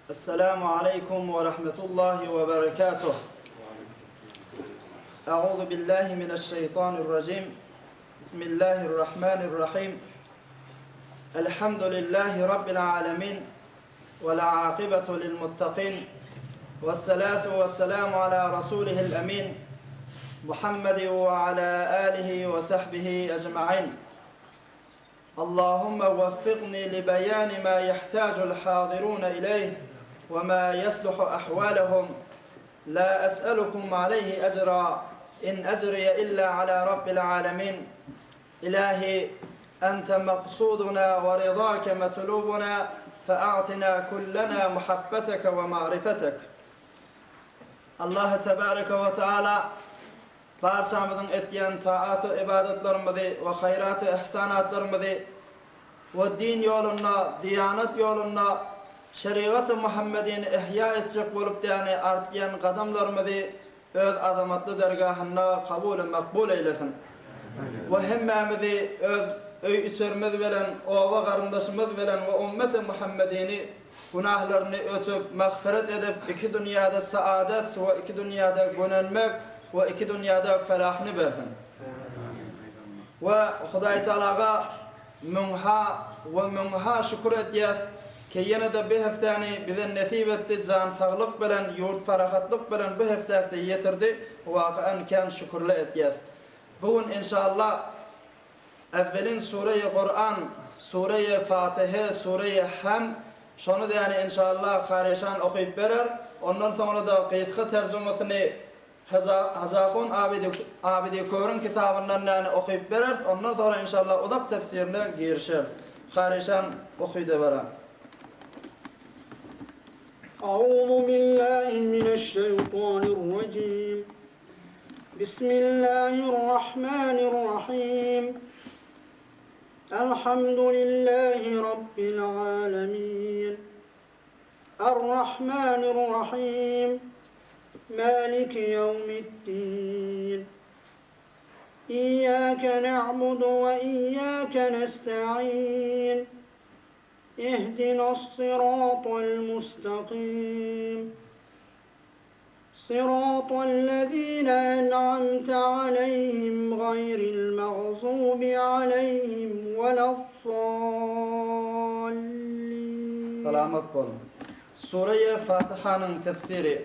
Esselamu aleýkum we rahmetullahi we berekatuh. Euzu billahi mineşşeýtanirrajim. Bismillahirrahmanirrahim. Elhamdülillahi rabbil alamin. Vel akibetu lil muttaqin. Vessalatu vesselamu ala rasulihil emin. Muhammed ve ala alihi ve sahbihi ecmaîn. Allahümme veffikni li beyani ma yahtacul hadirun ileyh ve ma yesluhu ahvalehum. La es'elukum aleyhi ecra. İn ecriye illa ala rabbil alemin. İlahi ente maksuduna ve ridake metlubuna fe'atina kullena muhabbeteke ve marifetek. Allah tebareke ve teala Barçamyzyň etýän taat-u ybadatlarymyzy we haýrat-u ihsanatlarymyzy we din ýolunda, diýanat ýolunda şerigat-y Muhammedini ihýa etjek bolup däni artýan gadamlarymyzy Öz azamatly dergahynda kabul-u makbul eýlesin. We hemmämizi öz öý-içerimiz bilen, oba-garyndaşymyz bilen we ummeti Muhammedini Günahlaryny ötüp, magfyret edip, iki dünýäde saadet we iki dünýäde gönenmek we iki dünýäde felahny bersin. We Hudaýtagalaga müňha we müňha şükür edýäs, ki ýene-de bi hepdäni bize nesip etdi, jan saglyk bilen, ýurt parahatlyk bilen bu hepdäkde ýetirdi, wakaan kän şükürle edýäs. Bu gün inşallah Äwwelin Sure-i Kuran, Sure-i Fatihe, Sure-i Hamd, şony däni inşallah Karyşan okyp berer, ondan soňra-da gysga terjümesini Hajahun Abidi Körüň kitabyndan däni okyp bereris, ondan soňra inşallah uzak tefsirine girişeris. Karyşan okyda bera. Auzu billahi mineşşeýtanirrajim. Bismillahirrahmanirrahim. Elhamdülillahi Rabbil alemin. Errahmanirrahim. Maliki yevmiddin. İyyâke na'budu ve iyyâke nesta'in. İhdinas-sıratal mustakîm. صراط الذين أنعمت عليهم غير المغضوب عليهم ولا الضالين. Salamat boluň. Sureýe Fatihanyň tefsiri.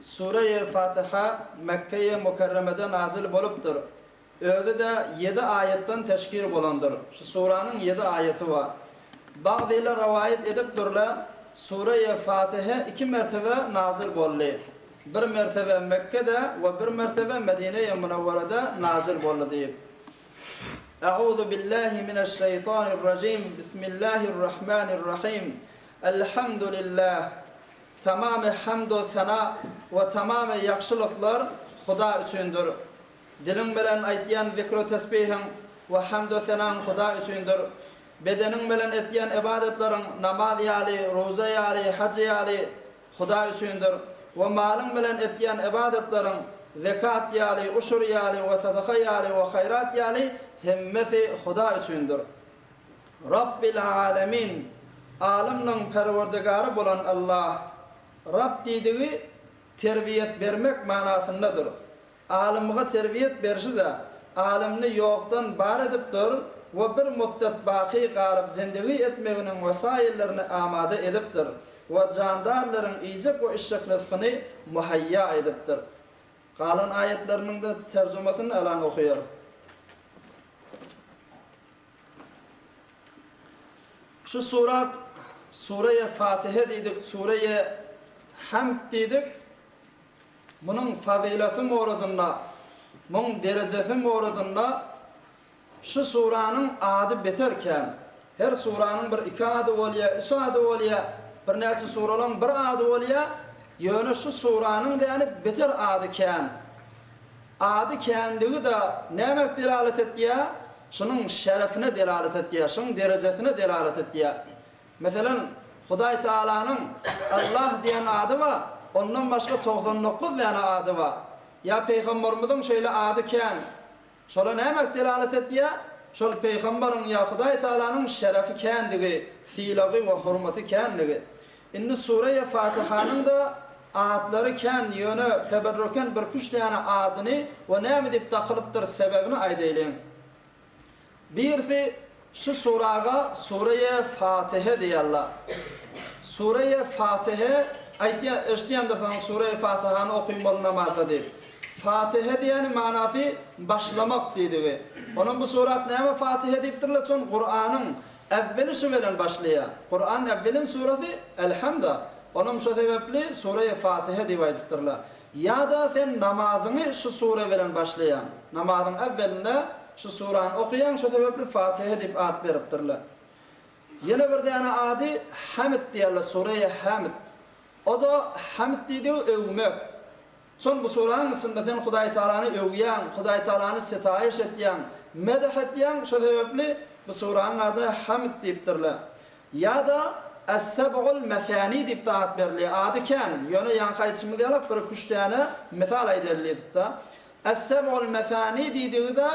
Sureýe Fatiha Mekkeýe Mükerremede nazyl bolupdyr. Özi-de ýedi aýatdan teşkil bolandyr. Şu suranyň ýedi aýaty bar. Bagzylar rowaýat edipdirler, Sureýe Fatihe iki mertebe nazyl boldy. Bir mertebe Mekgede we bir mertebe Medineýe Münewwerede nazyl boldy diýip. Euzu billahi mineşşeýtanirrajim Bismillahirrahmanirrahim Elhamdülillah Tamamy hamdu sena we tamamy ýagşylyklar Huda üçindir. Diliň bilen aýtýan zikru-tesbihiň we hamdu-senaň Huda üçindir. Bedeniň bilen etýän ybadatlaryň, namaz ýaly, ruza ýaly, haj ýaly, Huda üçindir. We malyň bilen etýän ybadatlaryň, zekat ýaly, uşur ýaly we sadaka ýaly we haýrat ýaly, hemmesi Huda üçindir. Rabbil alemin, Alymlaň Perwerdigary bolan Allah. Rab diýdigi terbiýet bermek manasyndadyr. Alymga terbiýet berşi-de, alymny ýokdan bar edipdir we bir mutdet baky galyp zindigi etmeginiň wesaýyllaryny amada edipdir we jandarlaryň iýjek we içjek ryskyny muhaýýa edipdir. Galan aýatlarynyň-da terjimasyny alan okaýarys. Şu sura Sure-i Fatihe diýdik, Sure-i Hamd diýdik. Munuň fazylaty moradynda, muň derejesi moradynda şu suranyň ady beter kän. Her suranyň bir iki ady bolýa, üç ady bolýa, birnäçe suralaň bir ady bolýa, ýöne şu suranyň däli beter ady kän. Ady kändigi-de nämä delalat etýä? Şunuň şerefine delalat etýä, şuň derejesine delalat etýä. Meselem, Hudaý Tagalanyň Allah diýen ady bar, ondan başga 99 däne ady bar. Ýa Pygamberimiziň şeýle ady kän. Şola näme delalat etýär? Şol Pygamberyň ýa Hudaý Tagalanyň şerefi kändigi, sylagy we hormaty kändigi. Indi Sureýe Fatihanyň-da atlary kän, ýöne teberruken birküç däne adyny we näme diýip dakylypdyr sebebini aýdaýlyň. Birisi şu suraga Sureýe Fatihe diýýärler. Sureýe Fatihe aýtýa eşidýändirsiňiz Sureýe Fatihany okymaly namazda diýip. Fatihe diýýäni manasy başlamak diýdigi. Onam bu surat näme Fatihe diýipdirler çün Kuranyň Äwweli şu bilen başlaýar. Kuran äwwelin surasy Elhamda. Onam şo sebäpli Sureýe Fatihe diýip aýdypdyrlar. Ýa-da sen namazyňy şu sure bilen başlaýaň. Namazyň äwwelinde şu surany okaýaň, şo sebäpli Fatihe diýip at beripdirler. Ýene bir däne ady Hamd diýerler, Sureýe Hamd. O-da Hamd diýdigi öwmek. Soň bu suranyň içinde sen Hudaý Tagalany öwýäň, Hudaý Tagalany sitaýyş etýäň, medh etýäň, şo sebäpli bu suranyň adyna Hamd diýipdirler. Ýa-da Es-seb'ul mesani diýip-de at berilýär. Ady kän, ýöne ýaňky aýdyşymyz ýaly bir-iki-üç däne mysal aýdaly diýdik-de. Es-seb'ul mesani diýdigi-de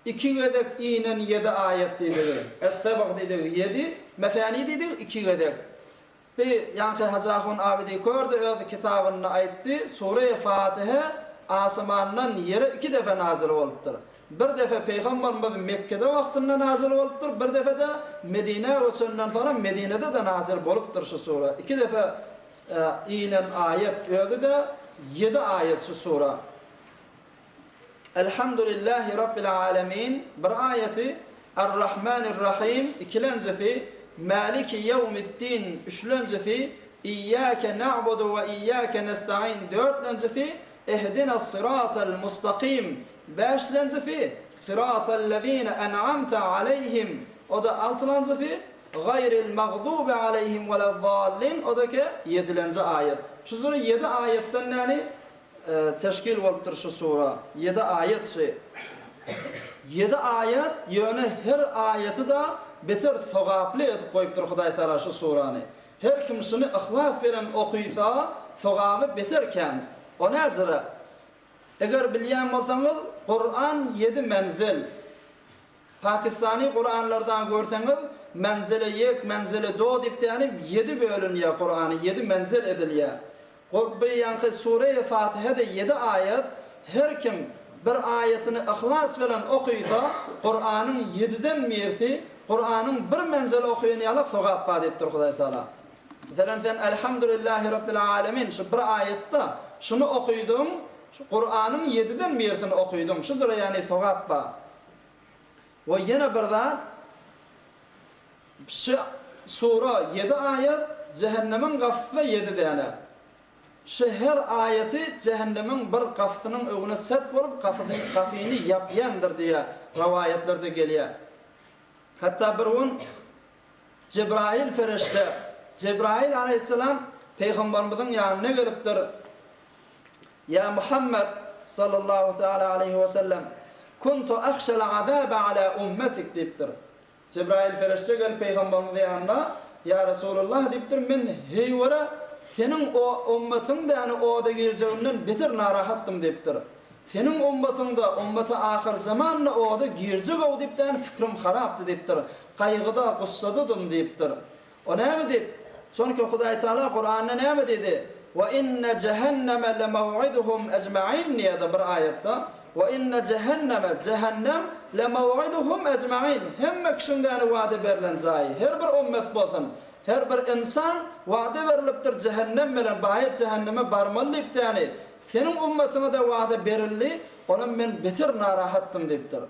iki gezek inen ýedi aýat diýdigi. Es-seb'g diýdigi ýedi, mesani diýdigi iki gezek. Bi ýaňky Hajy ahun Abidi Kördi öz kitabynda aýtdy, Sure-i Fatihe asymandan ýere iki defe nazyl bolupdyr. Bir defe Pygamberimiz Mekgede wagtynda nazyl bolupdyr, bir defe-de Medinä göçenden soňra Medinede-de nazyl bolupdyr şu sure. Iki defe inen aýat, özi-de ýedi aýat şu sure. Elhamdülillahi Rabbil alemin bir aýaty, Ar-Rahmanir-Rahim ikilenjisi, Maliki ýewmiddin üçlenjisi, Iýýäke na'budu we iýýäke nesta'in dörtlenjisi, Ihdinas-syratal mustakim bäşlenjisi, Syratallezine en'amte aleýhim o-da altylanjysy, Gaýril magdubi aleýhim weled-dallin o-da-ke ýedilenji aýat. Şu sure ýedi aýatdan näni Teşkil bolupdyr şu sura. Ýedi aýat şy. Ýedi aýat, ýöne her aýaty-da beter sogaply edip goýupdyr Hudaý Tagala şu surany. Her kim şuny yhlas bilen okysa, sogaby beter kän. O näjire? Eger bilýän bolsaňyz, Kuran ýedi menzel. Pakistany Kuranlardan görseňiz, menzele ýek, menzele do diýip däni ýedi bölünýär Kurany, ýedi menzel edilýär. Gurby ýaňky Sureýi Fatihede ýedi aýat, her kim bir aýatyny yhlas bilen okysa, Kuranyň ýediden birsi, Kuranyň bir menzel okaýan ýalak sogap bar diýipdir Hudaý Taala. Meselem sen Elhamdülillahi Rabbil Alemin şu bir aýatda şuny okydyň, Kuranyň ýediden birsini okydyň, şujra ýany sogap bar. We ýene bir zat, şu sura ýedi aýat, jähennemiň gapysy-da ýedi däne. Şu her aýaty jähennemiň bir gapysynyň öňüne sert bolup, gapysyny, gapyny ýapýandyr diýýär, rowaýatlarda gelýär. Hatda bir gün Jebraýyl perişde, Jebraýyl aleýhissalam Pygamberimiziň ýanyna gelipdir. Ýa Muhammet, sallallahu teala aleýhi we sellem, Kuntu ahşal azabe ala ummetik diýipdir. Jebraýyl perişde gelip Pygamberimiziň ýanyna, Ýa Resulallah diýipdir, men heýwere seniň o ummatyň däni oda girjeginden beter narahatdym diýipdir. Seniň ummatyňda ummaty ahyrzaman-da oda girjeg-ow diýip däni fikrim harapdy diýipdir. Gaýgyda, gussadadym diýipdir. O näme diýip? Çonki Hudaý Taala Kuranda näme diýdi? Wa inne jehenneme lemew'iduhum ejma'in diýýärdi bir aýatda. Wa inne jehenneme, jähennem, lemew'iduhum ejma'in, hemme kişiň däni wada berlen jaýy, her bir ummet bolsun, her bir ynsan wada berlipdir jähennem bilen, baýat jähenneme barmaly diýip däni, seniň ummatyňa-da wada berildi, onam men beter narahatdym diýipdir.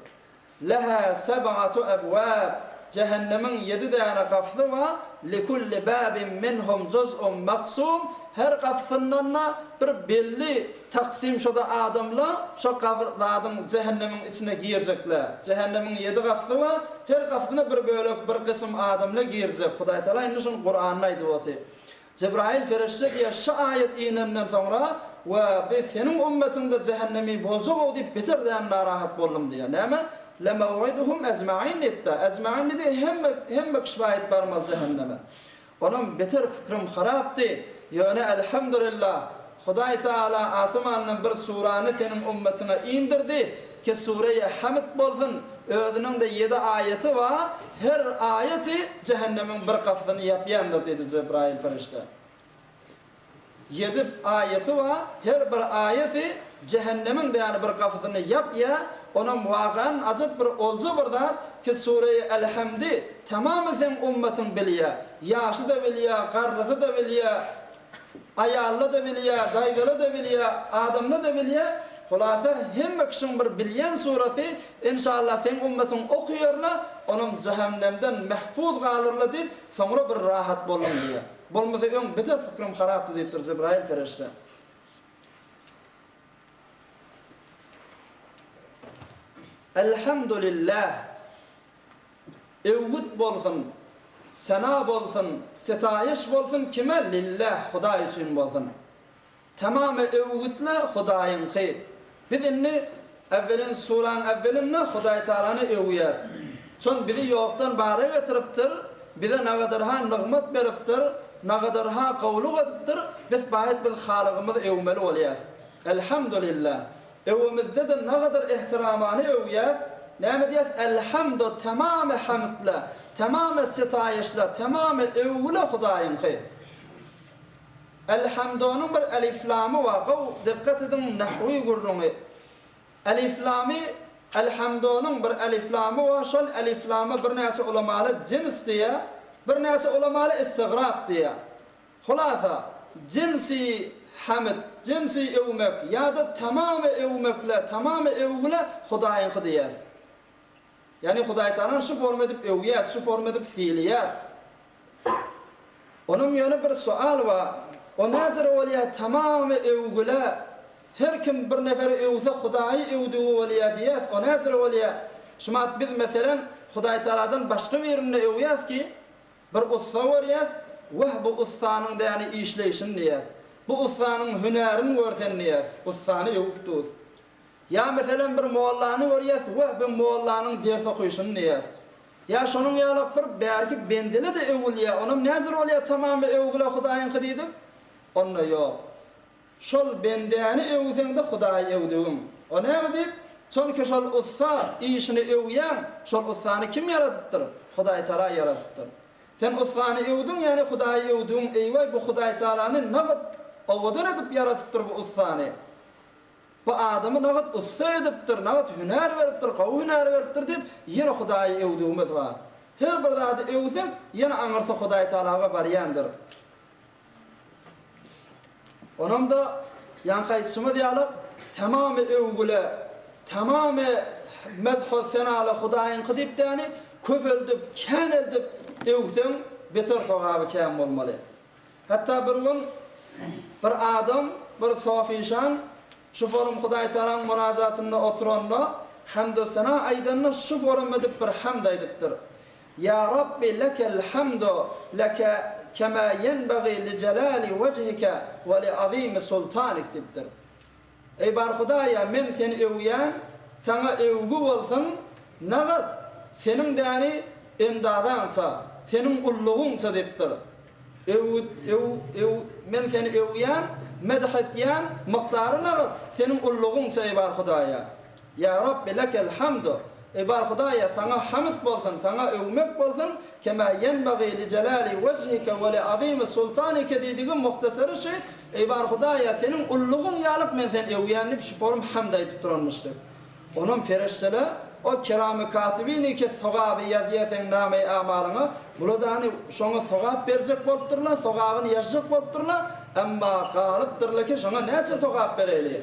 Leha seb'atu ebwab, Jähennemiň ýedi däne gapysy bar, likulli babin minhum juz'un maksum, her gapysyndan-da bir belli taksym şo-da adamlar şo gabyr zadyň jähennemiň içine girjekler. Jähennemiň ýedi gapysy bar, her gapysyna bir bölek, bir gysym adamlar girjek. Hudaýtagala indi şuny Kuranda aýdyp otyr. Jebraýyl perişde diýýär, Şu aýat inenden soňra, we bi seniň ummatyňda jähennemi boljak-ow diýip beter däl narahat boldum diýýär. Näme? Lemew'iduhum ejma'in diýipdi. Ejma'in diýdi, hemme, hemme kişi baýyt barmaly jähenneme. Onam beter pikrim harapdy. Ýöne elhamdulillah, Hudaý Tagala asymandan bir surany seniň ummatyňa indirdi, ki sureýe Hamd bolsun, özüniň-de ýedi aýaty bar, her aýaty jähennemiň bir gapysyny ýapýandyr diýdi Jebraýyl perişde. Ýedi aýaty bar, her bir aýaty jähennemiň däli bir gapysyny ýapýar, onam wagan ajap bir olja bir zat, ki sureýe Elhamdy tamamy seň ummatyň bilýär, ýaşy-da bilýär, garrysy-da bilýär, Aýally-da bilýär, daýzaly-da bilýär, adamly-da bilýär. Hulasa, hemme kişiň bir bilýän surasy, enşalla seň ummatyň okyarlar, onam jähennemden mähfuz galyrlar diýip, soňra bir rahat boldum diýýär. Bolmasa öň beter pikrim harapdy diýipdir Jebraýyl perişde. Elhamdulillah. Öwgüt bolsun, sena bolsun, setaýyş bolsun kime lillah Hudaý üçin bolsun. Tamamy öwgütle Hudaýyňky. Biz indi äwwelen suraň äwwelinde Hudaý Tagalany öwýäs. Çon bizi ýokdan bara getiripdir, bize nagadarha nygmat beripdir, nagadarha gowluk edipdir, biz baýat biz Halygymyzy öwmeli bolýas. Elhamdulillah. Öwemizde-de nagadar ehtiramany öwýäs, näme diýýäs, Elhamdu tamamy hamdla, tamamy sitaýyşla, tamamy öwgüle Hudaýyňky. Elhamdonyň bir eliflamy bar, gowy dykgat ediň nahwi gürrüňi. Eliflamy, Elhamdonyň bir eliflamy bar, şol eliflama birnäçe ulamalar jins diýýär, birnäçe ulamalar istigrak diýýär. Hulasa, jinsi hamd, jinsi öwmek ýa-da tamamy öwmekle, tamamy öwgüle Hudaýyňky diýýäs. Ýagny Hudaýtagalany şu forma edip öwýäs, şu forma edip sylaýas. Onuň ýöne bir sual bar, o näjere bolýar tamamy öwgüle, her kim bir neferi öwse Hudaýy öwdügi bolýar diýýäs, o näjere bolýar? Şumat biz meselem Hudaýtagaladan başga birini öwýäs ki, Bir ussa görýäs, Wah, bu ussanyň däni işleýşini diýýäs. Bu ussanyň hünärini gör sen diýýäs. Ussany öwüp dur. Ýa, meselem, bir mollany görýäs, Wah, bu mollanyň ders okyşyny diýýäs. Ýa şonuň ýalak bir bärki bendele-de öwülýär, onam näjür bolýar tamamy öwgüle Hudaýyňky diýdik? Onda ýok. Şol bendäni öwseň-de Hudaýy öwdügiň. O näme diýip? Çonki şol ussa işini öwýäň, şol ussany kim ýaradypdyr? Hudaýtala ýaradypdyr. Sen ussany öwdüň, ýagny Hudaýy öwdügiň, eýwaý bu Hudaýtalany nagyt owadan edip ýaradypdyr bu ussany. Bu adamy nagyt ussa edipdir, nagyt hünär beripdir, gowy hünär beripdir diýip, ýene Hudaýy öwdügimiz bar. Her bir zady öwsek, ýene aňyrsy Hudaýtalaga barýandyr. Onam-da, ýaňky aýdyşymyz ýaly, tamamy öwgüle, tamamy medh-u-senaly Hudaýyňky diýip däni, köpeldip, käneldip öwseň, beter sogaby kän bolmaly. Hatda bir gün bir adam, bir sofyşan şu forum Hudaýtagalaň munajatynda oturanda, hamd-u-sena aýdanda şu forum edip bir hamd aýdypdyr. Ýa Rabbi lekel hamdu leke kema ýenbagi li jelali wejhike we li azimi sultanik diýipdir. Eý bar Hudaýa men seni öwýän, saňa öwgi bolsun, nagat seniň däni endazaňça, seniň ullugyňça diýipdir. Öwgi öw öw men seni öwýän, medh etýän, mukdary nagat seniň ullugyňça eý bar Hudaýa. Ýa Rabbi lekel hamdu, Eý bar Hudaýa, Saňa hamd bolsun, Saňa öwmek bolsun, kema ýenbagi li jelali wejhike we li azimi sultanike diýdigi muhtasary şy, Eý bar Hudaýa, Seniň ullugyň ýalyk men Seni öwýän diýip şu forum hamd aýdyp duranmyşdyk. Onam fereşteler, o kerami katibini ki sogaby ýazýa seň nameý amalyňa, buladany şoňa sogap berjek bolupdyrlar, sogabyny ýazjak bolupdyrlar, emma galypdyrlar ki şoňa näçe sogap bereýli?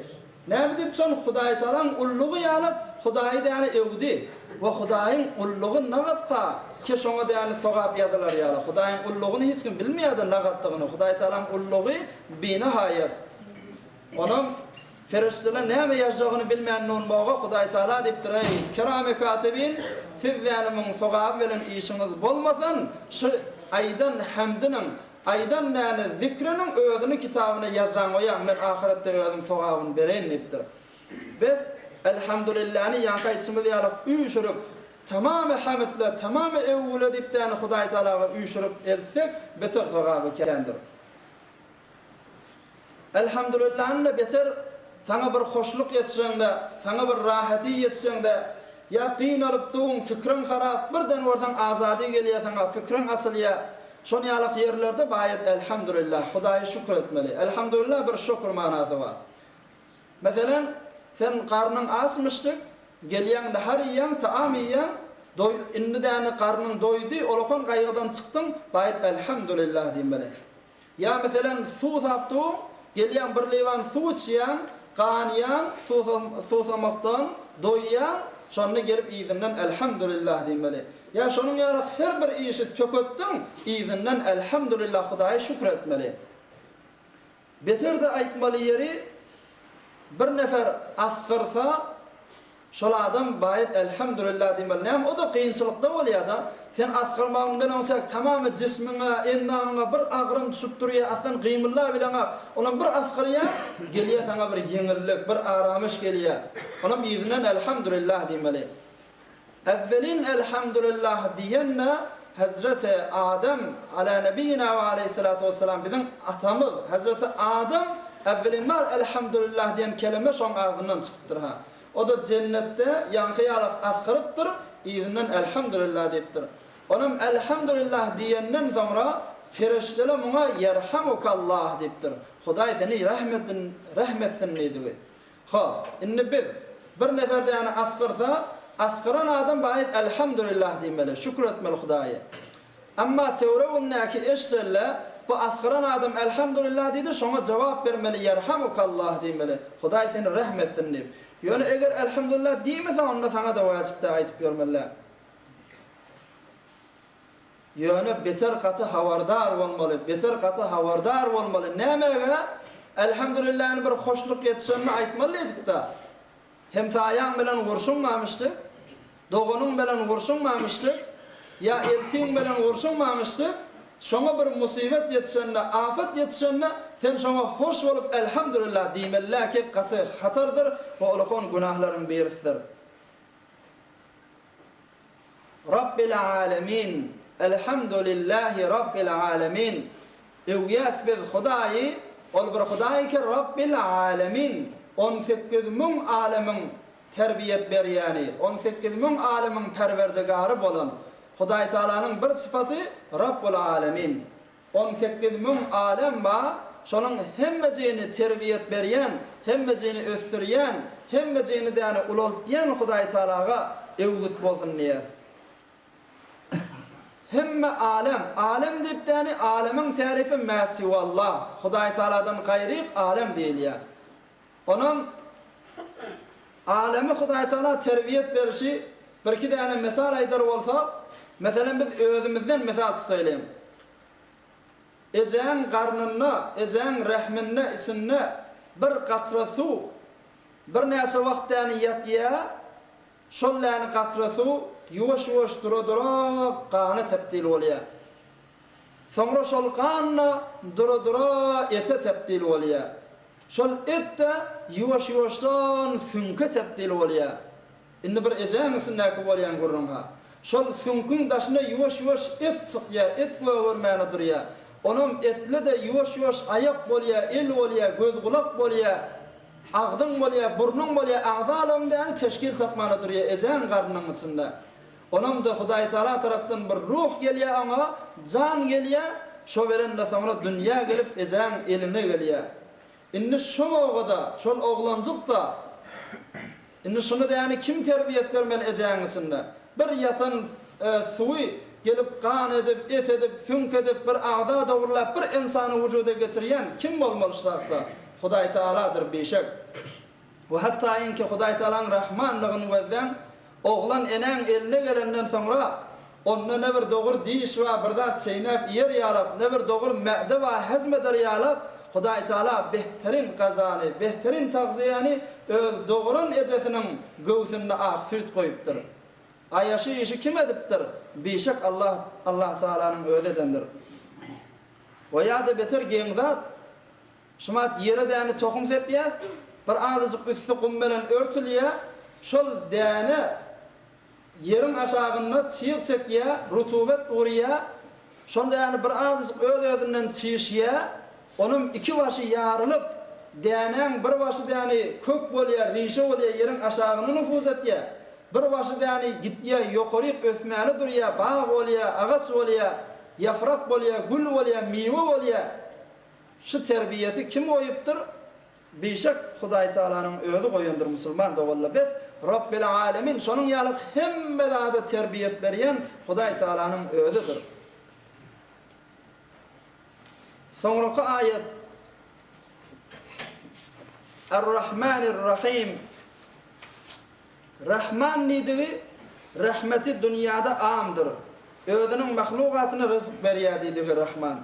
Näme diýip şon Hudaýtagalaň ullugy ýaly Hudaýy däne öwdi we Hudaýyň ullugy nagatka ki şoňa däne sogap ýazylar ýaly Hudaýyň ullugyny hiç kim bilmeýärdi nagatdygyny Hudaýtagalaň ullugy binahaýat onam perişdeler näme ýazjagyny bilmän nunboga Hudaýtagala diýipdir eý kerami katibin siz däne muň sogaby bilen işiňiz bolmasyn şu aýdan hamdynyň Aýdan näme zikriniň özüni kitabyna ýazsaň goýaň men ahyretde özüm sogabyny bereýin diýipdir. Biz Elhamdulilläni ýaňky aýdyşymyz ýaly üýşürip tamamy hamdle tamamy öwgüle diýip däni Hudaý Tagalaga üýşürip eltsek beter sogaby kändir. Elhamdülillahdan-da beter saňa bir hoşluk ýetişende, saňa bir rahaty ýetişende, ýa gynalyp duň, fikriň harap, birden görseň azady gelýär saňa, fikriň açylýar. Şon ýalak ýerlerde baýat Elhamdülillah, Hudaýa şükür etmeli. Elhamdülillah bir şükür manasy bar. Meselem, sen garnyň açmyşdyk, gelýäň nahar iýýäň, taam iýýäň, doý, indi däni garnyň doýdy, olakan gaýgydan çykdyň, baýat Elhamdülillah diýmeli. Ýa meselem, suwsap dur, gelýäň bir liwan suw içýäň, ganýaň, suwsamakdan doýýaň, şonda gelip yzyndan Elhamdülillah diýmeli. Ýa şonuň ýaly her bir işi töketdiň, yzyndan Elhamdülillah Hudaýa şükür etmeli. Beter-de aýtmaly ýeri, bir nefer asgyrsa, Şol adam baýat Elhamdülillah diýmeli. Näme o-da kynçylykda bolýada. Sen asgyrmagyňdan öň säk tamamy jismiňe, endamyňa bir agram düşüp durýa, aslan gymyldabileňok. Onam bir asgyrýaň, gelýä saňa bir ýeňillik, bir aramyş gelýä. Onam yzyndan Elhamdülillah diýmeli. Äwwelin Elhamdülillah diýende Hezreti Adem ala nebiyina we aleýhissalatu wessalam biziň atamyz Hezreti Adem äwwelin bar Elhamdülillah diýen keleme şoň agzyndan çykypdyr ha. O-da jennetde ýaňky ýalak asgyrypdyr, yzyndan Elhamdülillah diýipdir. Onam Elhamdülillah diýenden soňra perişdeler muňa Ýerhamukallah diýipdir. Hudaý seni rehm etsin diýdigi. Hop, indi biz, bir nefer däne asgyrsa, asgyran adam baýat Elhamdülillah diýmeli, şükür etmeli Hudaýa. Emma töweregindäki eşdelle, bu asgyran adam Elhamdülillah diýdi, şoňa jogap bermeli Ýerhamukallah diýmeli, Hudaý seni rehm etsin diýip. Ýöne eger Elhamdülillah diýmese onda saňa-da wajyp däl aýdyp ýörmeli. Ýöne beter gaty habardar bolmaly, beter gaty habardar bolmaly. Nämäge? Elhamdülillahny bir hoşluk ýetişenini aýtmaly diýdik-dä. Hemsaýaň bilen gurşunmamyşdyk, doganyň bilen gurşunmamyşdyk, ýa eltiň bilen gurşunmamyşdyk, şoňa bir musybet ýetişende, afat ýetişende, sen şoňa hoş bolup Elhamdülillah diýmeliläki gaty hatardyr we ulakan günahlaryň birisidir. Rabbil alemin, Elhamdülillahi Rabbil alemin, Öwýäs biz Hudaýy, Ol bir Hudaý ki Rabbil alemin, 18 000 alemiň terbiýet berýäni, 18 000 alemiň perwerdigary bolan Hudaý Tagalanyň bir sypaty Rabbul alemin. 18 000 alem bar, şonuň hemmejigini terbiýet berýän, hemmejigini ösdürýän, hemmejigini däni ulaltýan Hudaý Tagalaga öwgüt bolsun diýýäs. Hemme alem, alem diýip däni alemiň tärifi mä siwallah, Hudaý Tagaladan gaýryk alem diýilýär. Onam alemi Hudaý Tagala terbiýet berişi birki däne mysal aýdar bolsak, meselem biz özümizden mysal tutaýlyň. Ejäň garnynda, ejäň rähminde, içinde bir gatra suw birnäçe wagt däni ýatýa, şol däni gatra suw ýuwaş-ýuwaş dura-dura gana tebdil bolýa. Soňra şol gan-da dura-dura ete tebdil bolýa. Şol et-de ýuwaş-ýuwaşdan süňke tebdil bolýa. Indi bir ejäň içindäki bolýan gürrüň-ha. Şol süňküň daşyna ýuwaş-ýuwaş et çykýa, et gögermäne durýa. Onam etli-de ýuwaş-ýuwaş aýak bolýa, el bolýa, göz-gulak bolýa, agzyň bolýa, burnuň bolýa, agzalaryň däni teşkil tapmana durýa ejäň garnynyň içinde. Onam-da Hudaýtagala tarapdan bir ruh gelýä oňa, jan gelýä, şo berende soňra dünýä gelip ejäň eline gelýä. Indi şo oba-da, şol oglanjyk-da, indi şuny däni kim terbiýet bermeli ejäň içinde? Bir ýatan suwy gelip gan edip, et edip, süňk edip, bir agza dogrulap bir ynsany wujuda getirýän kim bolmaly şu zatda? Hudaýtagaladyr bişek. We hatda-inki Hudaýtagalaň Rahmanlygyny gözläň, oglan enäň eline gelenden soňra, onda ne bir dogry diş bar, bir zat çeýnäp iýer ýalak, ne bir dogry mäde bar, hezm eder ýalak, Hudaýtagala behterin gazany, behterin tagzyýany öz dogran ejesiniň göwsünde ak süýt goýupdyr. Aýaşy işi kim edipdir? Bişek Allah, Allahtagalanyň özi edendir. We ýa-da beter geň zat, Şumat ýere däne tohum sepýäs, bir azajyk üsti gum bilen örtülýär, şol däne ýeriň aşagynda çyg çekýär, rutubet urýar, şol däne bir azajyk öz-özünden çişýär, onuň iki başy ýarylyp. Dänäň bir başy däni kök bolýar, rişe bolýar, ýeriň aşagyna nufuz etýär. Bir başy däni gitýär, ýokaryk ösmäne durýar, bag bolýar, agaç bolýar, ýaprak bolýar, gül bolýar, miwe bolýar. Şu terbiýeti kim goýupdyr? Bişek Hudaý Tagalanyň özi goýandyr musulman doganlar. Bes Robbil Alemin şonuň ýaly hemme zada terbiýet berýän Hudaý Tagalanyň özüdir. Soňraky aýat Ar-Rahmanir-Rahim Rahman diýdigi rahmeti dünýäde amdyr. Özüniň mahlugatyna ryzk berýär diýdigi Rahman.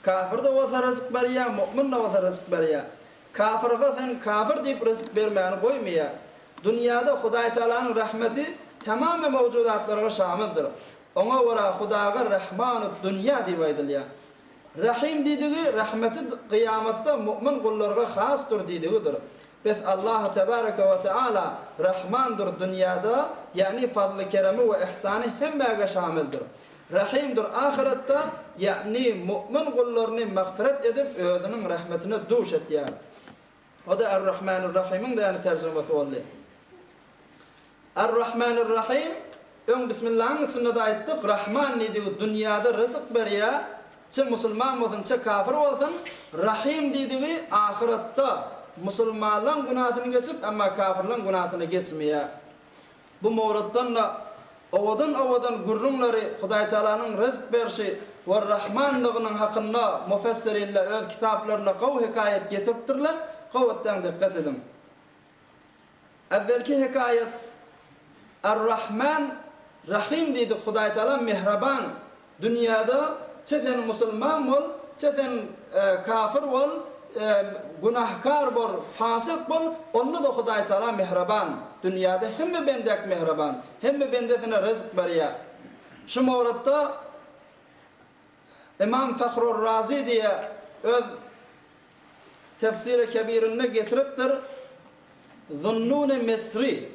Kafir-de bolsa ryzk berýär, mu'min-de bolsa ryzk berýär. Kafirge sen kafir diýip ryzk bermäni goýmaýar. Dünýäde Hudaýtagalanyň rahmeti tamamy mawjudatlarga şamildir. Oňa görä Hudaga Rahmanud-dünýä diýip aýdylýar. Rahym diýdigi rahmeti gyýamatda mu'min gullarga hasdyr diýdigidir. Bes Allahu tebareke we teala Rahmandyr dünýäde, ýa'ni fazly-keremi we ihsany hemmäge şamildir. Rahymdyr ahyretde, ýa'ni mu'min gullaryny magfyret edip özüniň rahmetine duş etýär. O-da Er-Rahmanir-Rahymyň däni terjimesi boldy. Er-Rahmanir-Rahym, öň Bismillahyň içinde-de aýtdyk, Rahman diýdigi dünýäde ryzyk berýär, çe musulman bolsun, çe kafir bolsun, Rahym diýdigi ahyretde musulmanlaň günasyny geçip, emma kafirlaň günasyny geçmeýär. Bu mowrutdan-da owadan-owadan gürrüňleri Hudaýtagalanyň ryzk berşi we Rahmanlygynyň hakynda mufessirinler öz kitaplarynda gowy hekaýat getiripdirler, gowy etdäň dikgat ediň. Äwwelki hekaýat Ar-Rahman Rahym diýdik Hudaýtagala mähriban dünýäde çe sen musulman bol çe sen kafir bol günahkar bol fasyk bol onda-da Hudaýtagala mähriban dünýäde hemme bendäk mähriban hemme bendesine ryzk berýär şu mowratda Ymam Fahrur-Razy diýe öz Tefsiri Kebirinde getiripdir, Zunnuny Misri,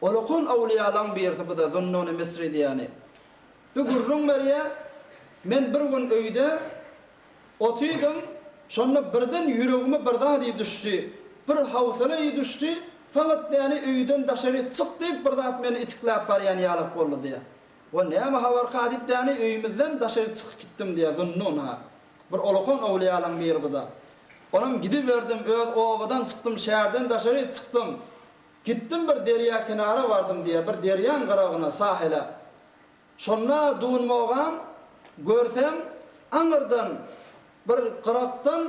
Ulukan öwlüýalaň birisi bu-da Zunnuny Misri diýýäni. Bu gürrüň berýär, Men bir gün öýde otydym, şonda birden ýüregime bir zat düşdi, bir howsala düşdi, fakat meni öýden daşary çyk diýip bir zat meni itikläp barýan ýalak boldy diýýär. O näme habarka diýip däni öýümizden daşary çykyp gitdim diýýär Zunnun ha. Bir olakan öwlüýalaň biri bu-da. Onam gidiberdim, öz obadan çykdym, şäherden daşary çykdym. Gitdim bir derýa kenara bardym diýýär, bir derýaň gyragyna, sahile. Şonda dunmogam, görsem, aňyrdan bir gyrakdan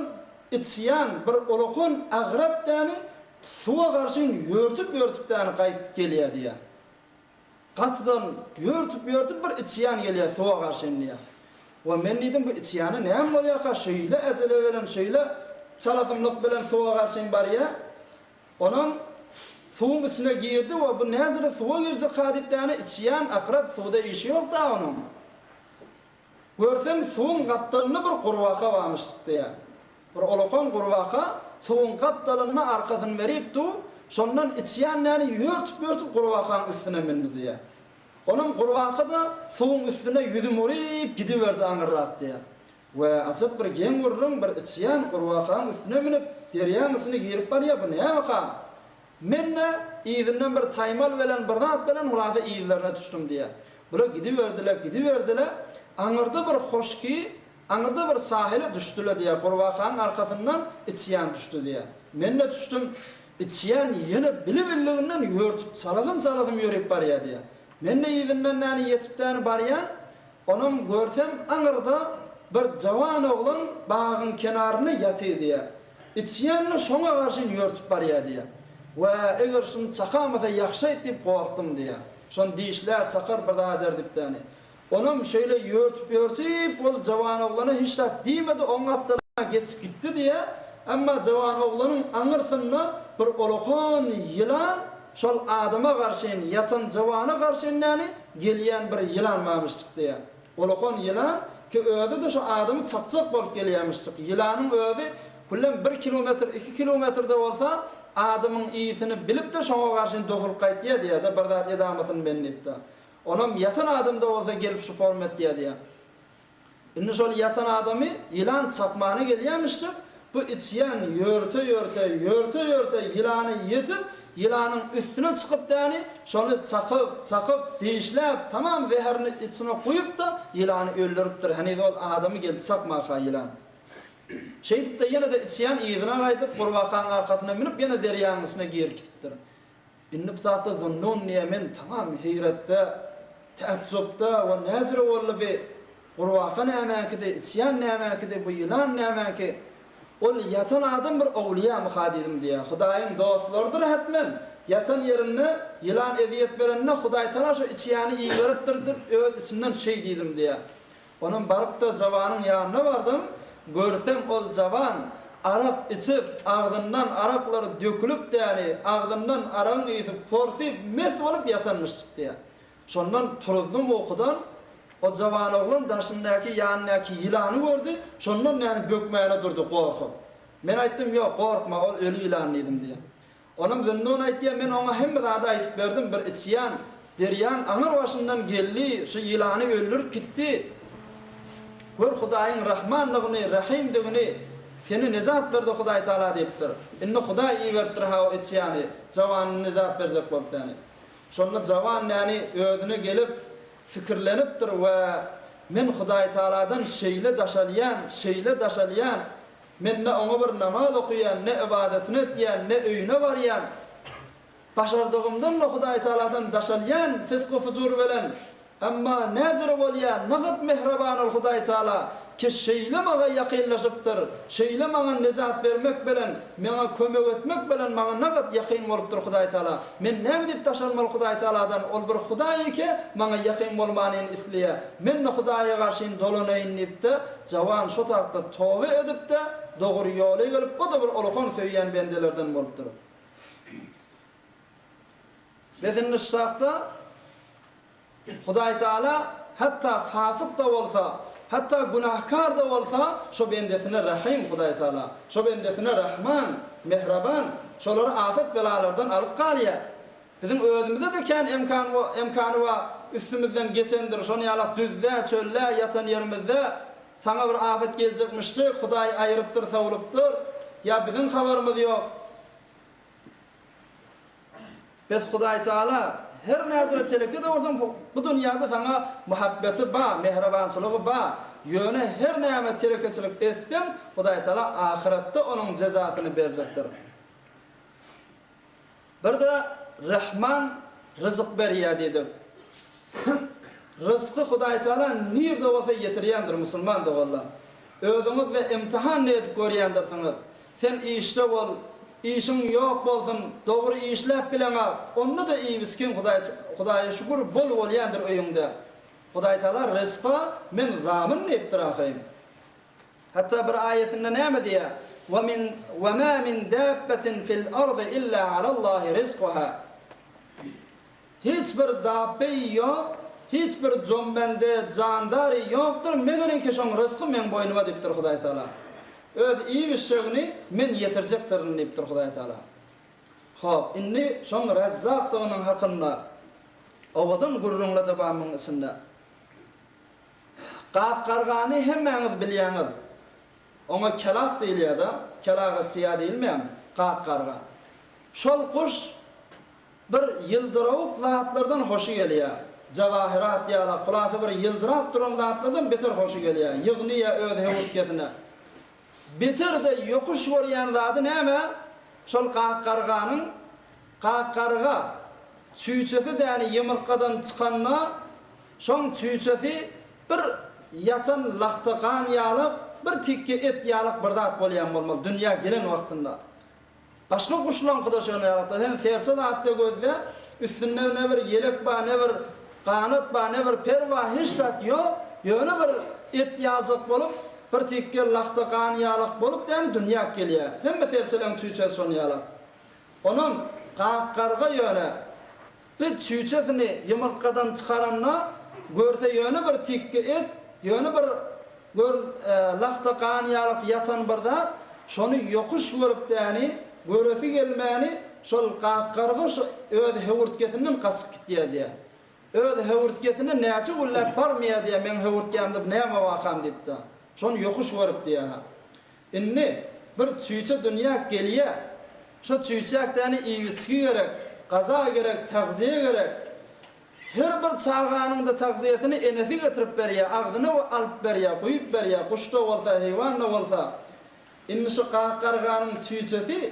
içýan bir olakan agrap däni suwa garşyn ýörtüp-ýörtüp däni gaýdyp gelýär diýýär. Gatydan ýörtüp-ýörtüp bir içýan gelýär suwa garşy inýär. We men diýdim bu içýana näme bolýarka şeýle ejele bilen şeýle çalasynlyk bilen suwa garşyn barýar. Onam suwuň içine girdi we bu näjele suwa girjekka diýip däne içýan akrap suwda işi ýok da onuň. Görsem suwuň gapdalynda bir gurbaka barmyş diýýär. Bir olakan gurbaka suwuň gapdalynda arkasyny berip dur, şondan içýän däni ýörtüp-ýörtüp gurbakaň üstüne mündi diýýär. Onam gurbaka-da suwuň üstüne ýüzüm uryp gidiberdi aňyrrak diýýär. We ajap bir geň gürrüň, bir içýän gurbakaň üstüne münüp, derýaň içine girip barýar, bu nämeka? Men-de yzyndan bir taýmal bilen, bir zat bilen hulasa yzlaryna düşdüm diýýär. Bular gidiberdiler, gidiberdiler. Aňyrda bir hoşki, aňyrda bir sahile düşdüler diýýär. Gurbakanyň arkasyndan içýan düşdi diýýär. Men-de düşdüm. Içýan ýene bili-billiginden ýörtüp çalasym-çalasym ýörüp barýar diýýär. Men-de yzyndan näni ýetip-däni barýan. Onam görsem aňyrda bir jawan oglan bagyň kenarynda ýatyr diýýär. Içýän-de şoňa garşyn ýörtüp barýar diýýär. Wä, eger şuny çakamasa ýagşaýt diýip gorkdum diýýär. Şony dişlär, çakar bir zat eder diýip-däni. Onam şeýle ýörtüp-ýörtüp ol jawan oglana hiç zat diýmedi, oň gapdalyna geçip gitdi diýýär. Emma jawan oglanyň aňyrsynda bir olakan ýylan şol adama garşyn, ýatan jawana garşyn däni, gelýän bir ýylan barmyşdyk diýýär. Olakan ýylan ki özi-de şu adamy çakjak bolup gelýärmişjik. Ýylanyň özi küllem bir kilometr, iki kilometr-de bolsa, adamyň ysyny bilip-de şoňa garşyn dosulyp gaýtýar diýýär-de, bir zat edamasyn men diýip-de. Onam ýatan adam-da bolsa gelip şu form etýär diýýär. Indi şol ýatan adamy ýylan çakmana gelýärmişjik. Bu içýan ýörte-ýörte, ýörte-ýörte ýylana ýetip, ýylanyň üstüne çykyp däni, şony çakyp, çakyp, dişläp, tamam zäherini içine guýup-da, ýylany öldüripdir. Heniz ol adamy gelip çakmaka ýylan. Şeýdip-de ýene-de içýan yzyna gaýdyp, gurbakanyň arkasyna münüp, ýene derýanyň içine girip gitipdir. Indi bu zatda Zunnun diýýär, men tamam heýretde, täjjupda, we näjüre boldy bi, gurbaka nämäňkidi, içýan nämäňkidi, bu ýylan nämäňki? Ol ýatan adam bir owliýamyka diýdim diýýär. Hudaýyň dostlarydyr hetmen, ýatan ýerinde ýylan ezýet berende Hudaýtala şo içýany iberipdir diýip öz içimden şeý diýdim diýýär. Onam baryp-da jawanyň ýanyna bardym, görsem ol jawan arak içip, agzyndan araklar dökülip däli, agzyndan aragyň ysy porsyp, mes bolup ýatanmyşjyk diýýär. Şondan turuzdym ukudan, o jawan oglan daşyndaky, ýanyndaky ýylany gördi, şondan näni bökmäne durdy gorkup. Men aýtdym, ýok, gorkma, ol öli ýylan diýdim diýýär. Onam Zünnun aýtýar, Men oňa hemme zady aýdyp berdim, bir içýan derýaň aňyr başyndan geldi, şu ýylany öldürip gitdi. Gör Hudaýyň Rahmandygyny, Rahymdygyny, seni nejat berdi Hudaý Tagala diýipdir. Indi Hudaý iberipdir-ha o içýany, jawanyny nejat berjek bolup seni. Şonda jawan näni özüne gelip, pikirlenipdir we Men Hudaý Tagaladan şeýle daşalýan, şeýle daşalýan, Men ne oňa bir namaz okaýan, ne ybadatyny etýän, ne öýüne barýan. Başardygymdan-da Hudaýtagaladan daşalýan fisku-fujur bilen. Emma näjüre bolýa, nagt mähriban ol Hudaýtagala, ki şeýle maňa ýakynlaşypdyr, şeýle maňa nejat bermek bilen, meňa kömek etmek bilen maňa nagt ýakyn bolupdyr Hudaýtagala. Men näme diýip daşalmaly Hudaýtagaladan, ol bir Hudaý eke, maňa ýakyn bolmanyny isleýä. Men-de Hudaýa garşyn dolanaýyn diýip-de, Jawan şo tarapda toba edip-de, dogry ýola gelip, o-da bir ulukan söýýän bendelerden bolupdyr. Biz indi şu tarapda Hudaýtagala hatda fasyk-da bolsa, hatda günäkär-de bolsa, şo bendesine Rahym Hudaýtagala, şo bendesine Rahman, Mähriban, şolary afet-belalardan alyp galýar. Biziň özümizde-de kän emkan emkany bar, üstümizden geçendir, şony ýalak düzde, çölde ýatan ýerimizde saňa bir afet geljekmişdi, Hudaý aýyrypdyr, sowlupdyr, ýa biziň habarymyz ýok. Bes Hudaýtagala her näzire teleke-de bolsaň bu dünýäde saňa muhabbeti ba, mähribançylygy ba, ýöne her näme telekeçilik etseň Hudaýtagala ahyretde onuň jezasyny berjekdir. Bir-de Rahman ryzyk berýär diýdik. Ryzky Hudaýtagala nirde bolsa ýetirýändir musulman doganlar. Özüňiz-de imtihan edip görýändirsiňiz. Sen işde bol, işiň ýok bolsun, dogry işläp bileňok, onda-da iýip-içgiň Hudaý Hudaýa şükür bol bolýandyr öýüňde. Hudaýtagala ryzka men zamyn diýipdir ahyryn. Hatda bir aýatynda näme diýýär? Wa min wa ma min dabbatin fil ardy illa alallahi rizkuha. Hiç bir dabbe ýok, hiç bir jombende, jandary ýokdur, megeriňki şoň ryzky meň boýnuma diýipdir Hudaý Tagala. Öz iýip-içjegini men ýetirjekdirin diýipdir Hudaý Tagala. Hop, indi şoň Rezzakdygynyň hakynda owadan gürrüňler-de bar muň içinde. Gap-gargany hemmäňiz bilýäňiz. Oňa kelak diýilýär-de, kelaga syýa diýilmeýärmi? Gap-garga. Şol guş bir ýyldyrawuk zatlardan hoşy gelýär. Jawahyrat ýala, hulasa bir ýyldyrap duran zatlardan beter hoşy gelýär. Ýygnyýar öz höwürtgesine. Beter-de ýokuş görýän zady näme? Şol gap-garganyň gap-garga çüýçesi däni ýumurtgadan çykanda, Şoň çüýçesi bir ýatan lahta gan ýalak, bir tikge et ýalak bir zat bolýan bolmaly dünýä gelen wagtynda. Başga guşlaňkyda şon ýalakda. Sen serçe zatda gözle, üstünde ne bir ýelek bar, ne bir ganat bar, ne bir per bar, hiç zat ýok. Ýöne bir et ýaljak bolup, bir tikge lahta gan ýalak bolup däni dünýä gelýär. Hemme serçeleň çüýçesi şon ýalak. Onam gak garga ýöne Bir çüýçesini ýumurtgadan çykaranda, görse ýöne bir tikge et, ýöne bir gör lahta gan ýalyk ýatan bir zat, şony ýokuş görüp däni, göresi gelmäni, şol gak-garga şo öz höwürtgesinden gaçyp gitýär diýýär. Öz höwürtgesine näçe günläp barmaýar diýýär, meň höwürtgämde bu näme wakam diýip-de. Şony ýokuş görüp diýýär. Indi, Bir çüýçe dünýä gelýä. Şo çüýçäk däni iýip-içgi gerek, gaza gerek, tagzyýe gerek. Her bir çaganyň-da tagzyýesini enesi getirip berýä, agzyna alyp berýä, guýup berýä, guş-da bolsa, heýwan-da bolsa. Indi şu gak-garganyň çüýçesi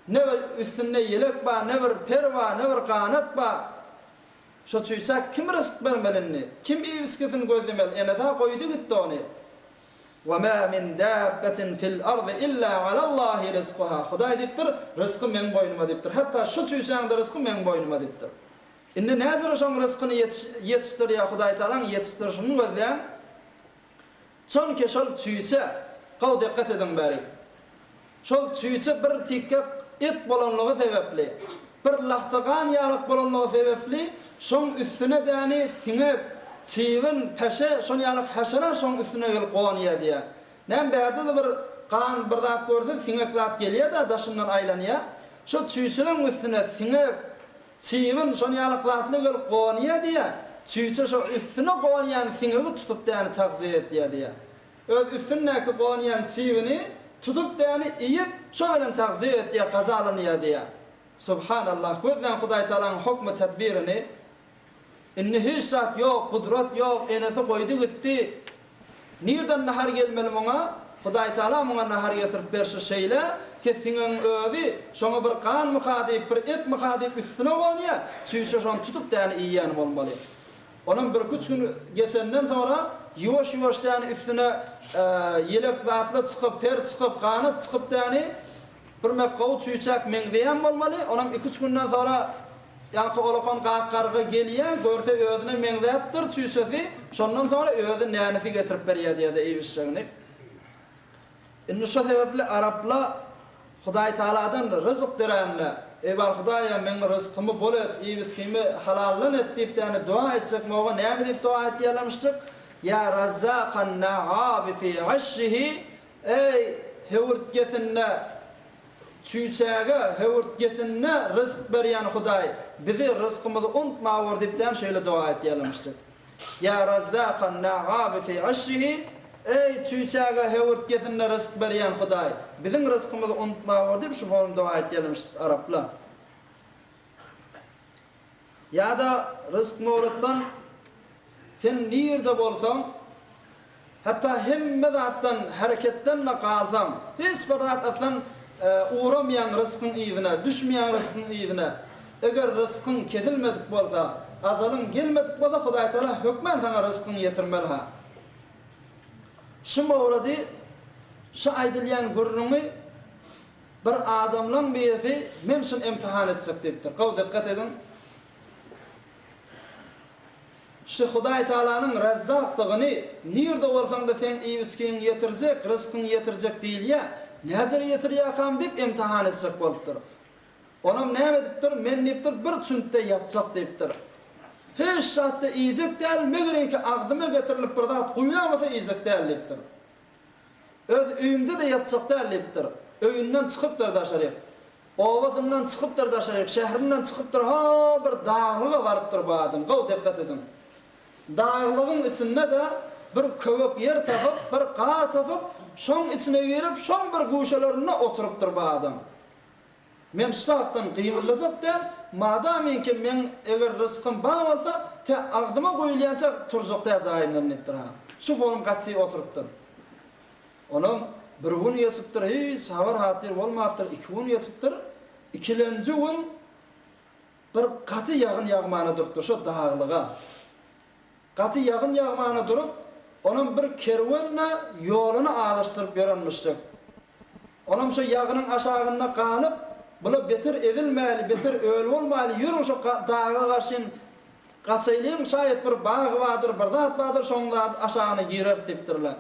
ne bir üstünde ýelek bar, ne bir per bar, ne bir ganat bar. Şo çüýçä kim ryzk bermeli indi? Kim iýip-içgisini gözlemeli? Enesi-hä goýdy gitdi ony. Wa ma min dabbetin fil ardy illa alallahi rizkuha. Hudaý diýipdir, Ryzky meň boýnuma diýipdir. Hatda şu çüýşäň-de ryzky meň boýnuma diýipdir. Indi näzire şoň ryzkyny ýetişdirýär Hudaýtagalaň ýetişdirişini gözläň. Çonki şol çüýçe, gowy dikgat ediň bäri. Şol çüýçe bir tikge et bolanlygy sebäpli, bir lahta gan ýalyk bolanlygy sebäpli, şoň üstüne däni siňek, çybyn, peşe, şon ýalyk haşera şoň üstüne gelip gonýar diýýär. Näme bärde-de bir gan bir zat görse siňek zat gelýär-de daşyndan aýlanýar. Şo çüýçeleň üstüne siňek, Çybyn şon ýaly zatly gelip gonýa diýýä, çüýçe şo üstüne gonýan siňegi tutup däni tagzyýa etýä diýýä. Öz üstündäki gonýan çybyny tutup däni iýip, şo bilen tagzyýa etýä, gazalanýa diýýä. Subhanallah, gözläň Hudaýtagalaň hokmy tedbirini. Indi hiç zat ýok, gudrat ýok, enesi goýdy gitdi. Nirden nahar gelmeli muňa? Hudaýtagala muňa nahar getirip berşi şeýle, ki siňegiň özi şoňa bir ganmyka diýip, bir etmika diýip üstüne gonýar, çüýşe şony tutup däni iýýän bolmaly. Onam birküç gün geçenden soňra ýuwaş-ýuwaş däni üstüne ýelek zatlar çykyp, per çykyp, ganat çykyp däni Birmek gowy çüýçäk meňzeýän bolmaly, onam iküç günden soňra ýaňky olakan gak-garga gelýä, görse özüne meňzäpdir çüýçesi, şondan soňra özi nänesi getirip berýä diýýä-de iýip-içjegini. Indi şo sebäpli arapla Hudaýtagaladan ryzk dirände, Eý bar Hudaýa meň ryzkymy bol et, iýip-içgimi halaldan et diýip däne doga etjek moga näme diýip doga etýärlemişdik? Ýa Razzakan na'abi fi aşşihi Eý, höwürtgesinde, çüýçäge höwürtgesinde ryzk berýän Hudaý, bizi ryzkymyzy untmawor diýip däl şeýle doga etýärlemişdik. Ýa Razzakan na'abi fi aşrihi, Eý, çüýçäge höwürtgesinde ryzk berýän Hudaý, biziň ryzkymyzy untmawor diýip şu form doga etýärlemişdik araplar. Ýa-da ryzk nowratdan sen nirde bolsaň, hatda hemme zatdan, hereketden-de galsaň, hiç bir zat aslan ugramaýaň ryzkyň yzyna, düşmeýäň ryzkyň yzyna. Eger ryzkyň kesilmedik bolsa, ajalyň gelmedik bolsa Hudaýtagala hökmän saňa ryzkyňy ýetirmeli-ha. Şu mowrady, şu aýdylýan gürrüňi Bir adamlaň birisi men şuny imtihan etjek diýipdir. Gowy dikgat ediň. Şu Hudaý Tagalanyň Rezzakdygyny, nirde bolsaňda seň iýip-içgiňi ýetirjek, ryzkyňy ýetirjek diýilýär. Näjere ýetirýärkam diýip imtihan etjek bolupdyr. Onam näme edipdir, men diýipdir, bir çüntde ýatjak diýipdir. Hiç zat-da iýjek däl, megereki agzyma getirilip bir zat guýlamasa iýjek däl diýipdir. Öz öýümde-de ýatjak däl diýipdir. Öýünden çykypdyr daşaryk. Obasyndan çykypdyr daşaryk, şährinden çykypdyr, ho, bir daglyga barypdyr bu adam. Gowy dikgat ediň. Daglygyň içinde-de bir köwek ýer tapyp, bir gar tapyp, şoň içine girip, şoň bir guşelerinde oturypdyr bu adam. Men şu zatdan gymyldajak däl, madamyňki meň eger rysgym bar bolsa, tä agzyma guýulýança turjak däl jaýymdan diýipdir ha. Şu forum gaty oturypdyr. Onam bir gün geçipdir, hiç habar-hatyr bolmapdyr, iki gün geçipdir. Ikilenji gün bir gaty ýagyn ýagmana durupdyr şo daglyga. Gaty ýagyn ýagmana durup, onam bir kerwen-de ýoluny azaşdyryp ýörenmişdik. Onam şo ýagynyň aşagynda galyp, Bula beter ezilmäli, beter öl bolmaýly, ýörüň şo daga garşyn gaçaýlyň, şaýat bir bag bardyr, bir zat bardyr, şoň zat aşagyna gireris diýipdirler.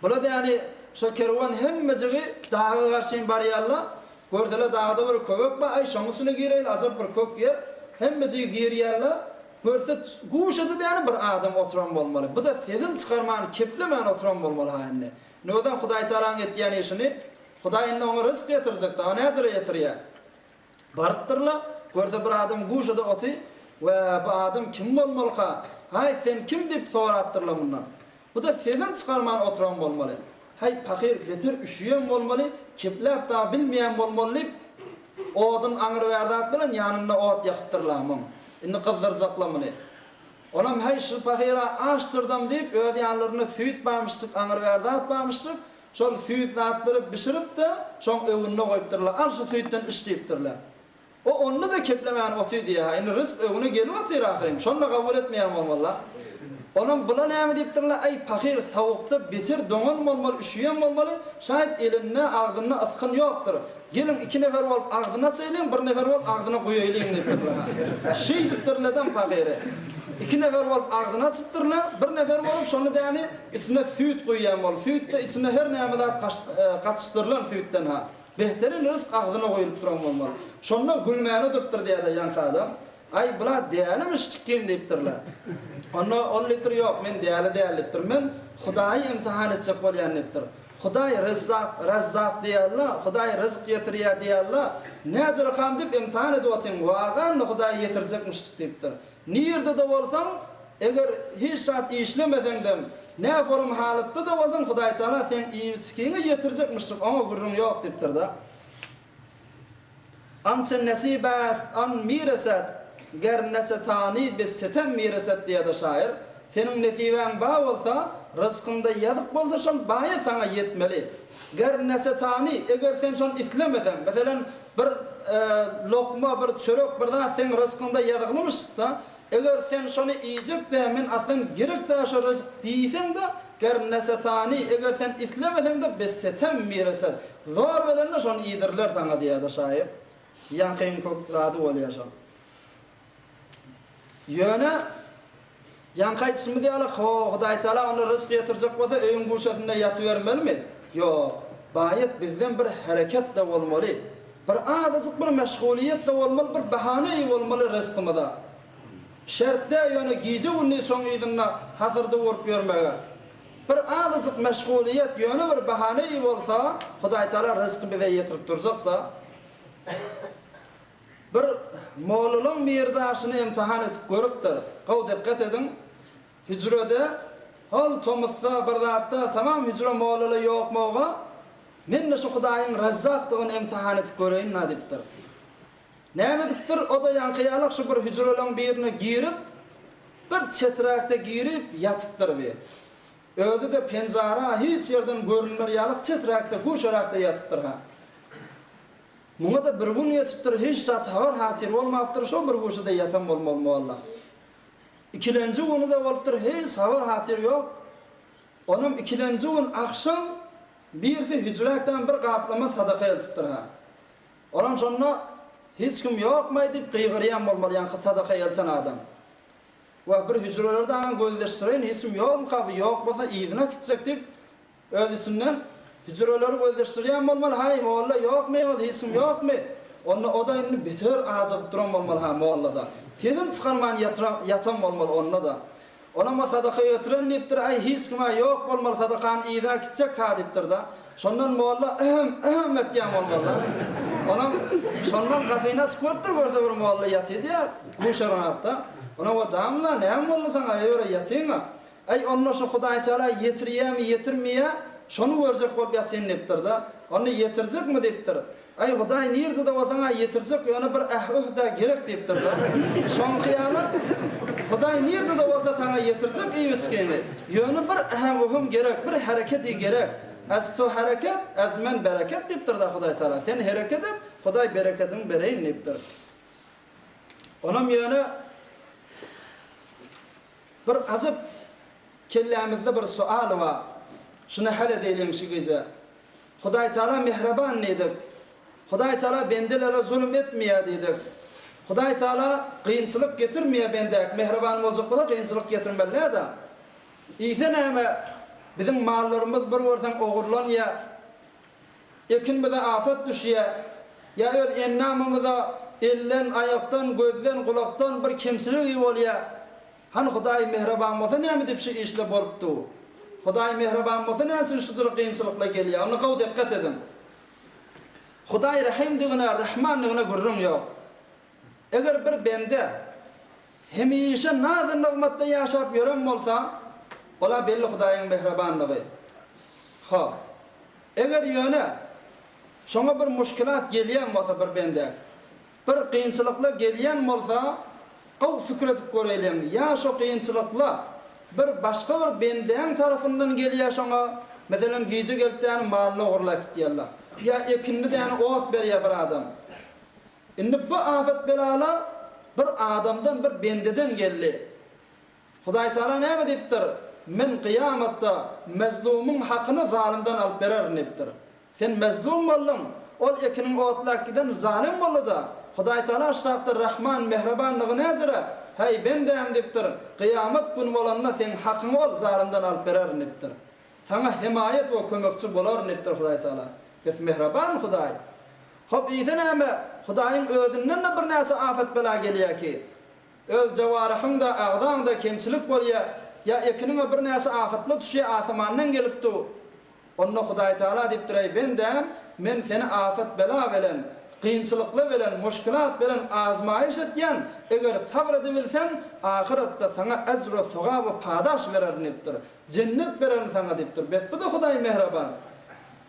Bula-da ýany şo kerwen hemmejigi daga garşyn barýarlar. Görseler dagda bir köwek bar, aý şoň içine gireýli, ajap bir kök ýer. Hemmejigi girýärler. Görse guşada-da ýany bir adam oturan bolmaly. Bu-da sesini çykarman, keplemän oturan bolmaly-ha indi. Nöwdan Hudaýtagalaň etýän işini, Hudaý indi oňa ryzk ýetirjek, dagy näjere ýetirýär? Barypdyrlar, görse bir adam guşada oty, Wä, bu adam kim bolmalyka? Haý, sen kim diýip sorapdyrlar mundan. Bu-da sesini çykarman oturan bolmaly. Häý, pahyr beter üşüýen bolmaly, kepläp dagy bilmeýän bolmaly diýip, odun aňry-bäri zat bilen ýanynda ot ýakypdyrlar muň. Indi gyzdyrjaklar muny. Onam häý, şu pahyra açdyrdam diýip, öz ýanlarynda süýt barmyşdyk, aňry-bäri zat barmyşdyk, şol süýt zatlary bişirip-de, şoň öňünde goýupdyrlar. Al şu süýtden iç diýipdirler. O onda-da keplemän otyr diýýär-hä. Indi rysk öňüne gelip otyr ahyryn. Şony-da kabul etmeýän bolmaly-la. Onam bula näme diýipdirler, Äý, pahyr, sowukda beter doňan bolmaly, üşüýen bolmaly, şaýat elinde, agzynda ysgyn ýokdur. Geliň, iki nefer bolup agzyny açaýlyň, bir nefer bolup agzyna guýaýlyň diýipdirler-hä. Şeýdipdirlerden pahyry. Iki nefer bolup agzyny açypdyrlar, bir nefer bolup şony däni içine süýt guýýan bolup, süýt-de içine her näme zat gatyşdyrylan süýtden-hä. Behterin rysk agzyna guýulyp duran bolmaly. Şonda gülmäne durupdyr diýýär-de ýaňky adam. Aý, bula dälimiş çykgyn diýipdirler. Onda ol diýipdir, Ýok, men däli däl diýipdir. Men Hudaýy imtihan etjek bolýan diýipdir. Hudaý Rezzak, Razzak diýýärler, Hudaý ryzk ýetirýär diýýärler. Näjirakam diýip imtihan edip otyň, wagan-da Hudaý ýetirjekmişdik diýipdir. Nirde-de bolsaň, eger hiç zat işlemeseňdem, näforum halatda-da bolsaň, Hudaýtagala seň iýip-içgiňi ýetirjekmişdik, oňa gürrüň ýok diýipdir-de. Ançe nesip est, an mireset, ger nesetani bi setem mireset diýýär-de şaýyr. Seniň nesibäň bar bolsa, ryzkyňda ýazyk bolsa şol baýa saňa ýetmeli. Ger nesetani, eger sen şony islemeseň, meselem, bir lokma, bir çörek, bir zat seň ryzkyňda ýazygylymyşdyk-da, eger sen şony iýjek-dä, men aslan gerek-dä şo ryzk diýseň-de, ger nesetani, eger sen islemeseň-de, bessetem mireset, zor bilen-de şony iýdiriler saňa diýýär-de şaýyr. Ýaňkyň kök zady bolýar şol. Ýöne, ýaňky aýdyşymyz ýaly, ho, Hudaýtagala onda ryzk ýetirjek bolsa, öýüň guşasynda ýatybermelimi? Ýok. Baýat bizden bir hereket-de bolmaly. Bir azajyk bir meşgulyýet-de bolmaly, bir bahana-eý bolmaly ryzkymyza. Şert däl ýöne gije-gündiz şoň yzynda hasyrdy urup ýörmege. Bir azajyk meşgulyýet, ýöne bir bahana-eý bolsa, Hudaýtagala ryzky bize ýetirip durjak-da. Bir mollalaň biri daşyny imtihan edip görüpdir. Gowy dikgat ediň. Hüjrede, hol tomusda bir zatda tamam hüjre mollala ýokmaga, men-de şu Hudaýyň Rezzakdygyny imtihan edip göreýin-la diýipdir. Näme edipdir, o-da ýaňky ýalak şu bir hüjreleň birine girip, bir çeträkde girip ýatypdyr bir. Özi-de penjara hiç ýerden görünmer ýalak çeträkde, guşeräkde ýatypdyr-ha. Muňa-da bir gün geçipdir, hiç zat habar-hatyr bolmapdyr, şo bir guşada ýatan bolmaly molla. Ikilenji güni-de bolupdyr, hiç habar-hatyr ýok. Onam ikilenji gün agşam birisi hüjräkden bir gaplama sadaka eltipdir-hä. Olam şonda Hiç kim ýokmaý diýip gygyrýan bolmaly ýaňky sadaka elten adam. Wah, bir hüjrelerde aňa gözleşdireýin, hiç kim ýokmyka, bu ýok bolsa yzyna gitjek diýip, Öz içinden hüjreleri gözleşdirýän bolmaly, Haý, molla ýokmy ol, hiç kim ýokmy? Onda o-da indi beter ajygyp duran bolmaly-ha molla-da. Sesini çykarman ýatyran, ýatan bolmaly onda-da. Onam o sadaka getiren diýipdir, Aý, hiç kim-ä ýok bolmaly, sadakany yzyna äkitjek-hä diýipdir-de. Şondan molla Ähem, ähem etýän bolmaly-da. Onam şondan gapyny açyp görüpdir, görse bir molla ýatyr diýýär, guşaranakda. Onam o damla, näme boldy saňa, eýwere ýatyň-a. Äý, onda şu Hudaýtagala ýetirýämi, ýetirmeýä, şony görjek bolup ýatyn diýipdir-de. Onda ýetirjekmi diýipdir. Äý, Hudaý nirde-de bolsaň-a ýetirjek, ýöne bir äh-üh-dä gerek diýipdir-de. Şoňky ýaly, Hudaý nirde-de bolsa saňa ýetirjek iýip-içgiňi, ýöne bir ähem-ühüm gerek, bir hereketi gerek. Ez tu hereket, ez men bereket diýipdir-de Hudaýtagala. Sen hereket et, Hudaý berekediňi bereýin diýipdir. Onam ýöne Bir ajap kellämizde bir sual bar. Şuny hal edeýliň şu gije. Hudaýtagala mähriban diýdik. Hudaýtagala bendelere zulum etmeýär diýdik. Hudaýtagala kynçylyk getirmeýär bendä. Mähriban boljak bolsa kynçylyk getirmeli däl-de. Iýse näme biziň mallarymyz bir görseň ogurlanýar. Ekinimize afat düşýär. Ýa öz endamymyza elden, aýakdan, gözden, gulakdan bir kemçiligi bolýar. Hany Hudaý mähriban bolsa näme diýip şu işle bolup dur? Hudaý mähriban bolsa näme üçin şu jyry kynçylyklar gelýär? Onda gowy dikgat ediň. Hudaý Rahimdigine, Rahmandygyna gürrüň ýok. Eger bir bende hemişe nazy-nygmatda ýaşap ýören bolsa, ol-a belli Hudaýyň mähribanlygy. Hop. Eger ýöne şoňa bir muşkilat gelýän bolsa bir bendä, bir kynçylykla gelýän bolsa, gowy pikir edip göreýliň, ýa şo kynçylykla bir başga bir bendäň tarapyndan gelýä şoňa, meselem gije gelip däni malyny ogurlap gitýärler, ýa ekinini däni ot berýä bir adam. Indi bu afet-belala bir adamdan, bir bendeden geldi. Hudaýtagala näme diýipdir? Men kyýamatda mezlumyň hakyny zalymdan alyp bererin diýipdir. Sen mezlum bolduň, ol ekiniň otlap giden zalym boldy-da. Hudaýtagala aşakda Rahman, Mähribanlygy näjere? Häý, bendäm diýipdir, kyýamat güni bolanda seň hakyňy ol zalymdan alyp bererin diýipdir. Saňa hemaýat we kömekçi bolaryn diýipdir Hudaýtagala. Bes mähriban Hudaý. Hop, eýse näme, Hudaýyň özünden-de birnäçe afet-bela gelýär ki, Öz jawaryhyňda, agzaňda kemçilik bolýa, ýa ekiniňe birnäçe afatlar düşýä asamandan gelip du. Onda Hudaýtagala diýipdir, Eý, bendäm, men seni afat-bela bilen, kynçylyklar bilen, muşkilat bilen azmaýyş etýän, eger sabyr edebilseň, ahyretde saňa ejr-u sogap we padaş bererin diýipdir. Jennet bererin saňa diýipdir. Bes bu-da Hudaý mähriban.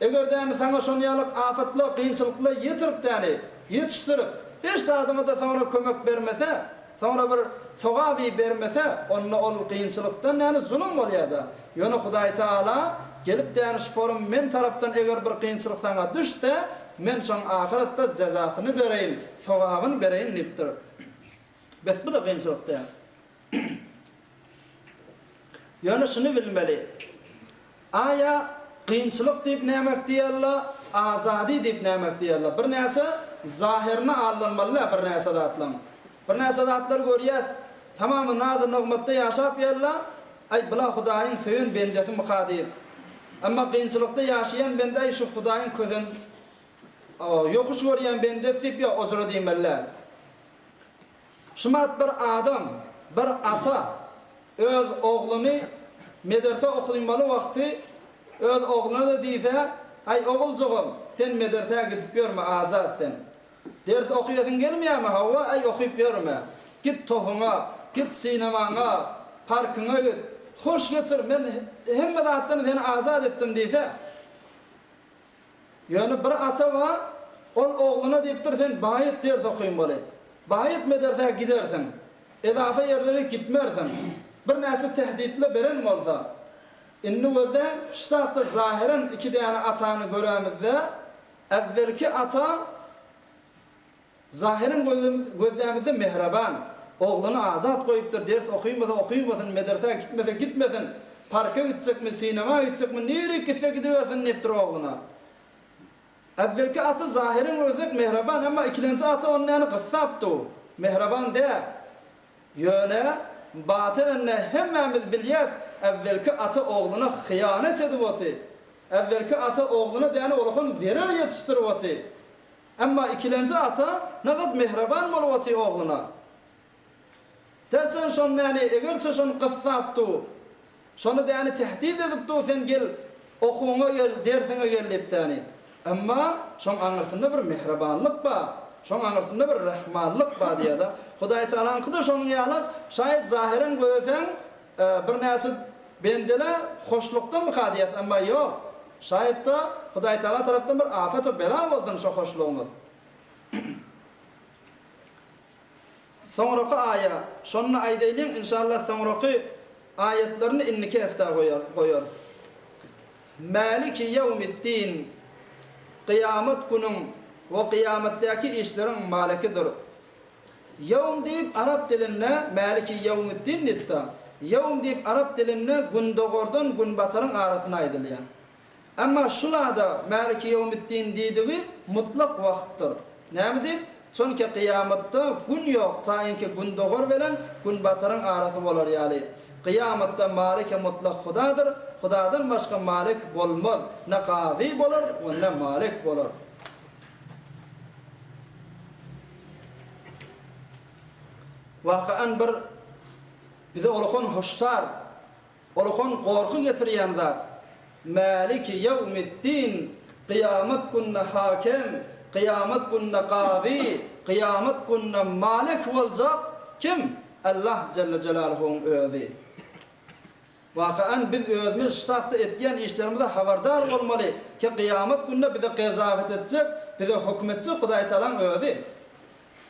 Eger däni saňa şon ýalyk afatlar, kynçylyklar ýetirip däni, ýetişdirip, hiç zadyňa-da soňra kömek bermese, soňra bir sogaby bermese, onda ol kynçylykdan däni zulum bolýar-da. Ýöne Hudaý Tagala gelip däni şu forum men tarapdan eger bir kynçylyk saňa düşse, men şoň ahyretde jezasyny bereýin, sogabyny bereýin diýipdir. Bes bu-da kynçylyk däl. Ýöne şuny bilmeli. Aýa kynçylyk diýip nämek diýerler, azady diýip nämek diýerler. Birnäçe zahyryna aldanmaly däl birnäçe zatlaň. Birnäçe zatlar görýäs, tamamy nazy-nygmatda ýaşap ýörler, aý bula Hudaýyň söýen bendesimika diýip. Emma kynçylykda ýaşaýan bende aý şu Hudaýyň kösen, ýokuş görýän bendesi diýip ýok ojura diýmeli däl. Şumat bir adam, bir ata öz ogluny mederse okuymaly wagty öz ogluna-da diýse, Aý, oguljygym, sen medersä gidip ýörme, azat sen. Ders okuýasyň gelmeýärmi? Hawa, aý, okyp ýörme. Git tohuňa, git sinemaňa, parkyňa git. Hoş geçir, men hemme zatdan seni azat etdim diýse, Ýöne bir ata bar, ol ogluna diýipdir, sen baýat ders okynmaly. Baýat medersä gidersiň. Ezafa ýerlere gitmersiň. Birnäçe tehditler beren bolsa. Indi gözläň, ştatda zahyran iki däne atany görämizde, äwwelki ata, Zahyran gözlämizde mähriban, ogluny azat goýupdyr, ders okymasa okymasyn, medresä gitmese gitmesin, parka gitjekmi, sinema gitjekmi, nirik gitse gidibersin diýipdir ogluna. Äwwelki ata Zahyryň özi mähriban, emma ikilenji ata ony näni gyssap dur, mähriban däl. Ýöne, batynynda hemmämiz bilýäs, äwwelki ata ogluna hyýanat edip oty, äwwelki ata ogluna däni olakan zerer ýetişdirip oty. Emma ikilenji ata nagt mähriban bolup otyr ogluna. Derçen şon däni egerçe şony gyssap dur. Şony däni tehdit edip dur sen gel okuwyňa gel dersiňe gel diýip däni. Emma şoň aňyrsynda bir mähribanlyk bar. Şoň aňyrsynda bir rahmanlyk bar diýýär-de. Hudaýtagalaňky-da şonuň ýaly şaýat zahyran gözleseň Birnäçe bendeler hoşlukdamyka diýýäs, emma ýok. Şaýatda Hudaýtagala tarapdan bir afat-u bela bolsun şo hoşlugyňyz. Soňraky aýa, şonda aýdaýlyň, inşallah soňraky aýatlaryny indiki hepdä goýarys. Mäliki ýewmiddin, kyýamat günüň we kyýamatdaky işleriň malikidir. Ýewm diýip arap dilinde Mäliki ýewmiddin diýipdir. Ýewm diýip arap dilinde gündogardan günbataryň arasyna aýdylýar. Emma şulada Mäliki ýewmiddin diýdigi mutlak wagtdyr. Näme diýip? Çonki kyýamatda gün ýok taýynki gündogar belen günbataryň arasy bolar ýaly. Kyýamatda Maliki mutlak Hudadyr, Hudadan başga Malik bolmaz, ne kazy bolar we ne Malik bolar. Wakaan bir bize ulakan hoşdar, ulakan gorky getirýän zat. Mäliki ýewmiddin, kyýamat gününe hakem, kyýamat gününe kazy, kyýamat gününe malik boljak kim? Allah jelle jelaluhuň özi. Wakaen biz özümiz şu zatda etýän işlerimize habardar bolmaly ki gyýamat günde bizi gezawet etjek, bize höküm etjek Hudaýtagalaň özi.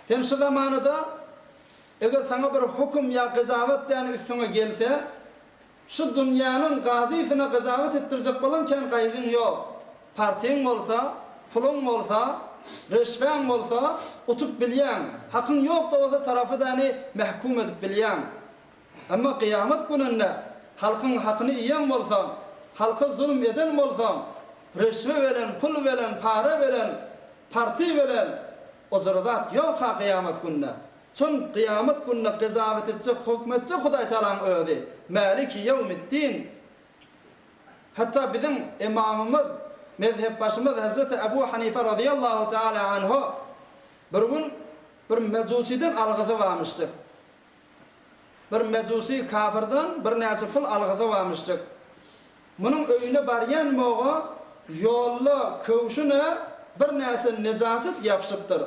Sen şu zamanada eger saňa bir höküm ýa gezawet däni üstüňe gelse, şu dünýäniň gazysyna gezawet etdirjek bolan kän gaýgyň ýok. Partiň bolsa, puluň bolsa, reşwäň bolsa utup bilýäň, hakyň ýok-da bolsa tarapy däni mähkum edip bilýäň. Emma kyýamat gününde halkyň hakyny iýen bolsaň, halka zulum eden bolsaň, reşwe belen, pul belen, para belen, party belen, ojara zat ýok-ha kyýamat gününde. Çün kyýamat gününde gyzawet etjek, hukm etjek Hudaý Tagalaň özi, Mäliki ýewmiddin. Hatda biziň ymamymyz, mezhepbaşymyz Hezreti Ebu Hanife razyýallahu teala anhu bir gün bir mejusiden algysy barmyşdyk. Bir mejusy kafyrdan birnäçe pul algysy barmyşdyk. Munuň öýüne barýan moga ýolda köwşüne birnäçe nejaset ýapyşypdyr.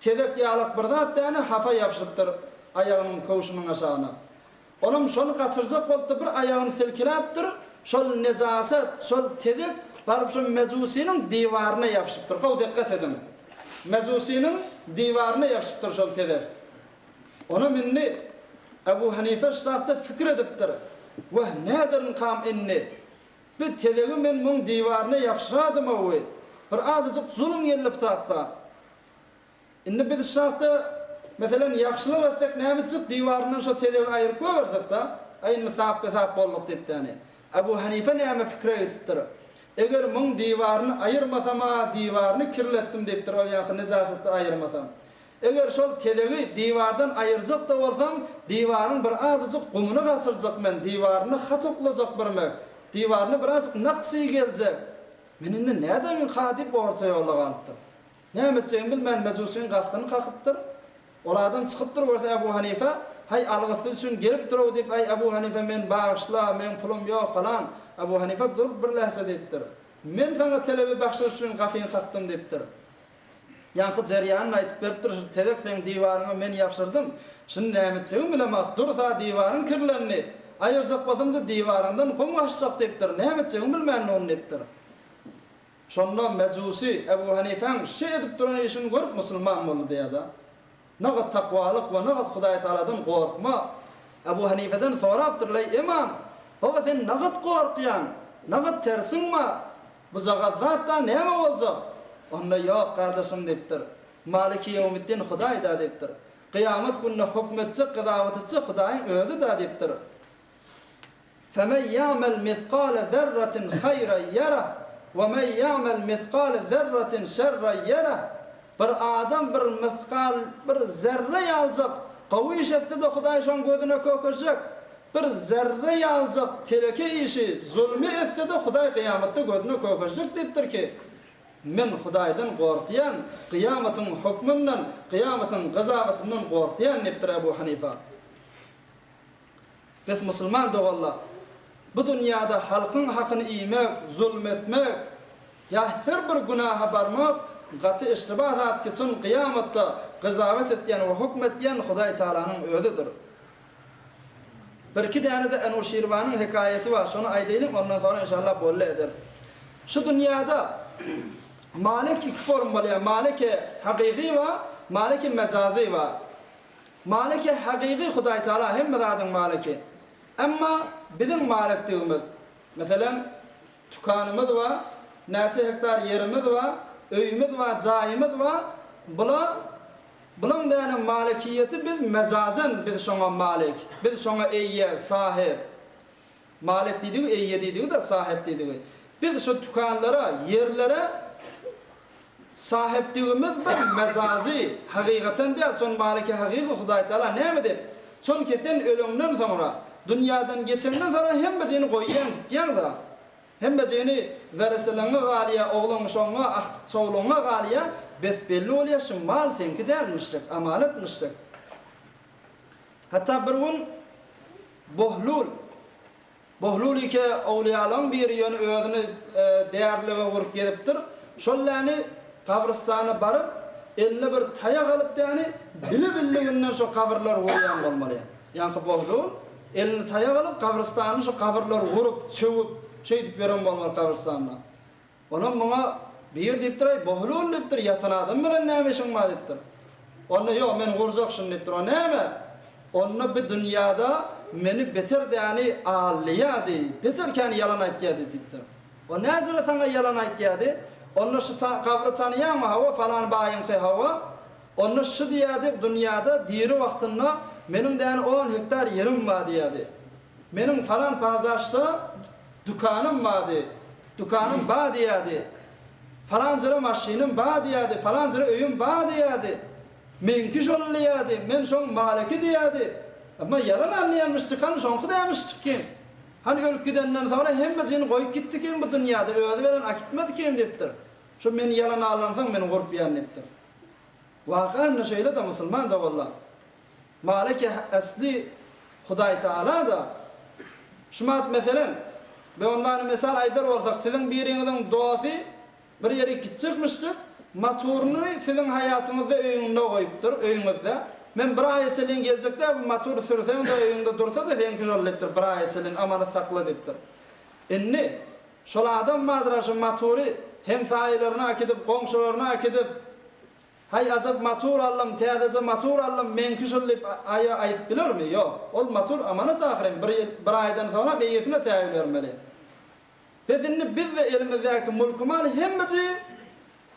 Tezek ýalak bir zat däne hapa ýapyşypdyr aýagynyň köwşüniň aşagyna. Olam şony gaçyrjak bolupdyr bir aýagyny silkiläpdir, şol nejaset, şol tezek baryp şo mejusynyň diwaryna ýapyşypdyr. Gowy dikgat ediň. Mejusynyň diwaryna ýapyşypdyr şol tezek. Onam indi Ebu Hanife şu zatda pikir edipdir, Wah, näderinkam indi? Bi tezegi men muň diwaryna ýapyşyradym-ow, bir azajyk zulum geldi bu zatda. Indi biz şu zatda, meselem, ýagşylyk etsek nämitjik diwaryndan şo tezegi aýryp goýbersek-de, aý indi sap-besap bolduk diýip-däni. Ebu Hanife näme pikire gidipdir? Eger muň diwaryny aýyrmasam-a diwaryny kirletdim diýipdir, ol ýaňky nejasatdy aýyrmasam. Eger şol tezegi diwardan aýyrjak-da bolsam, diwaryň bir azajyk gumuny gaçyrjak men, diwaryna hat oklajak birmek, diwaryna birazjyk naksy geljek. Men indi nädeýin-ka diýip orta ýolda galypdyr. Näme etjegini bilmän mejusyň gapysyny kakypdyr. Ol adam çykypdyr görse Ebu Hanife, Haý algysy üçin gelipdir-ow diýip, Aý Ebu Hanife meni bagyşla, meň pulum ýok falan. Ebu Hanife dur bir lähze diýipdir. Men saňa telebi bahşyş üçin gapyňy kakdym diýipdir. Ýaňky jerýanyny aýtyp beripdir, şu tezek seň diwaryňa men ýapşyrdym, şuny näme etjegimi bilemok, dursa diwaryň kirlendi, aýyrjak bolsam-da diwaryňdan gum gaçjak diýipdir, näme etjegimi bilmän ony diýipdir. Şonda Mejusy Ebu Hanifäň şi edip duran işini görüp musulman boldy diýýär-de. Nagat takwalyk we nagat Hudaýtagaladan gorkma. Ebu Hanifeden sorapdyrlar, Eý ymam, baba sen nagat gorkýaň, nagat tersiň bar, bujagaz zatda näme boljak? Onda ýok gardaşym diýipdir. Maliki ýewmiddin Hudaý-da diýipdir. Kyýamat gününe hökm etjek, gyzawat etjek Hudaýyň özi-da diýipdir. Femen ýa'mel misgale zerratin haýran ýerah, we men ýa'mel misgale zerratin şerran ýerah. Bir adam bir mysgal, bir zerre ýaljak gowy iş etse-de Hudaý şoň gözüne kökeşjek. Bir zerre ýaljak teleke işi, zulmy etse-de Hudaý kyýamatda gözüne kökeşjek diýipdir ki, Men Hudaýdan gorkýan, kyýamatyň hökmünden, kyýamatyň gyzabatyndan gorkýan diýipdir Ebu Hanifa. Biz musulman doganlar, bu dünýäde halkyň hakyny iýmek, zulm etmek ýa her bir günaha barmak gaty eşteba zat ki çyn kyýamatda gyzawet etýän we hukm etýän Hudaý Taalanyň özüdir. Birki däne-de Enuşirwanyň hekaýaty bar, şony aýdaýlyň ondan soňra inşallah bolly ederis. Şu dünýäde malik iki form bolýar, maliki hakyky bar, maliki mejazy bar. Maliki hakyky Hudaý Taala hemme zadyň maliki. Emma biziň malikdigimiz, meselem, tükanymyz bar, näçe hektar ýerimiz bar, öýümiz bar, jaýymyz bar, bula bulaň däne malikiýeti biz mejazen biz şoňa malik, biz şoňa eýe, sahyp. Malik diýdigi eýe diýdigi-de, sahyp diýdigi. Biz şu tükanlara, ýerlere sahypdigimiz bir mejazy, hakykatan däl, çon Maliki hakyky Hudaý Taala näme diýip, çonki sen öleňden soňra, dünýadan geçeňden soňra hemmejigini goýýaň gitýäň-da. Hemmejigini wereseleňe galýa, oglan-uşagyňa, agtyk-çowlugyňa galýa, bes-belli bolýa, şu mal seňki dälmişjik, amanatmyşjik. Hatda bir gün Bohlul, Bohlul ike owliýalaryň biri ýöne özüni därilige urup gezipdir. Şol däni gabrystana baryp, eline bir taýak alyp däni bili-billiginden şo gabyrlary urýan bolmaly. Ýaňky Bohlul. Eline taýak alyp, gabrystany şu gabyrlary gurup, çöwüp, şeýdip ýören bolmaly gabrystanda. Onam muňa bir diýipdir, Aý, bohlul diýipdir, ýatan adam bilen näme işiň bar diýipdir. Onda ýok, men gurjak şuny diýipdir. O näme? Onda bi dünýada meni beter däni aldyýady, beter käni ýalan aýtýady diýipdir. O näjele saňa ýalan aýtýady? Onda şu gabry tanaýaňmy, hawa, falan baýyňky, hawa. Onda şu diýýärdi, dünýäde diri wagtynda meniň däni on hektar ýerim bar diýýärdi. Meniň falan pazaşda dükanym bardy, dükanym bar diýýärdi. Falan jere maşynym bar diýýärdi, falan jere öýüm bar diýýärdi. Meňki şol diýýärdi, men şoň maliki diýýärdi. Emma ýalan alýanmyş çykan şoňky dälmiş çykgyn. Hany ölüp gidenden soňra hemmejigini goýup gitdi kim bu dünýäde, özi beren akitmedi kim diýipdir. Şu meni ýalan aldansaň meni gorpýan diýipdir. Waka indi şeýle-de musulman doganlar. Maliki esli Hudaý Taala-da. Şumat meselem, beonmany mysal aýdar bolsak, siziň biriňiziň dosty bir ýerik gitjekmişjik, motoryny siziň haýatyňyzda öýüňde goýupdyr, öýüňizde. Men bir aýa çenli geljek däl, bu motory sürseň-de öýüňde dursa-da seňki şol diýipdir, bir aýa çenli amanat sakla diýipdir. Indi Şol adam bardyr-a şu matury hemsaýalaryna äkidip, goňşularyna äkidip, Haý, ajap matur aldym, täzeje matur aldym, meňki şul diýip aýa aýdyp bilermi? Ýok. Ol matur amanat ahyryn, bir ýyl, bir aýdan soňra eýesine täwil bermeli. Bes indi biz-de elimizdäki mulky-mal hemmejigi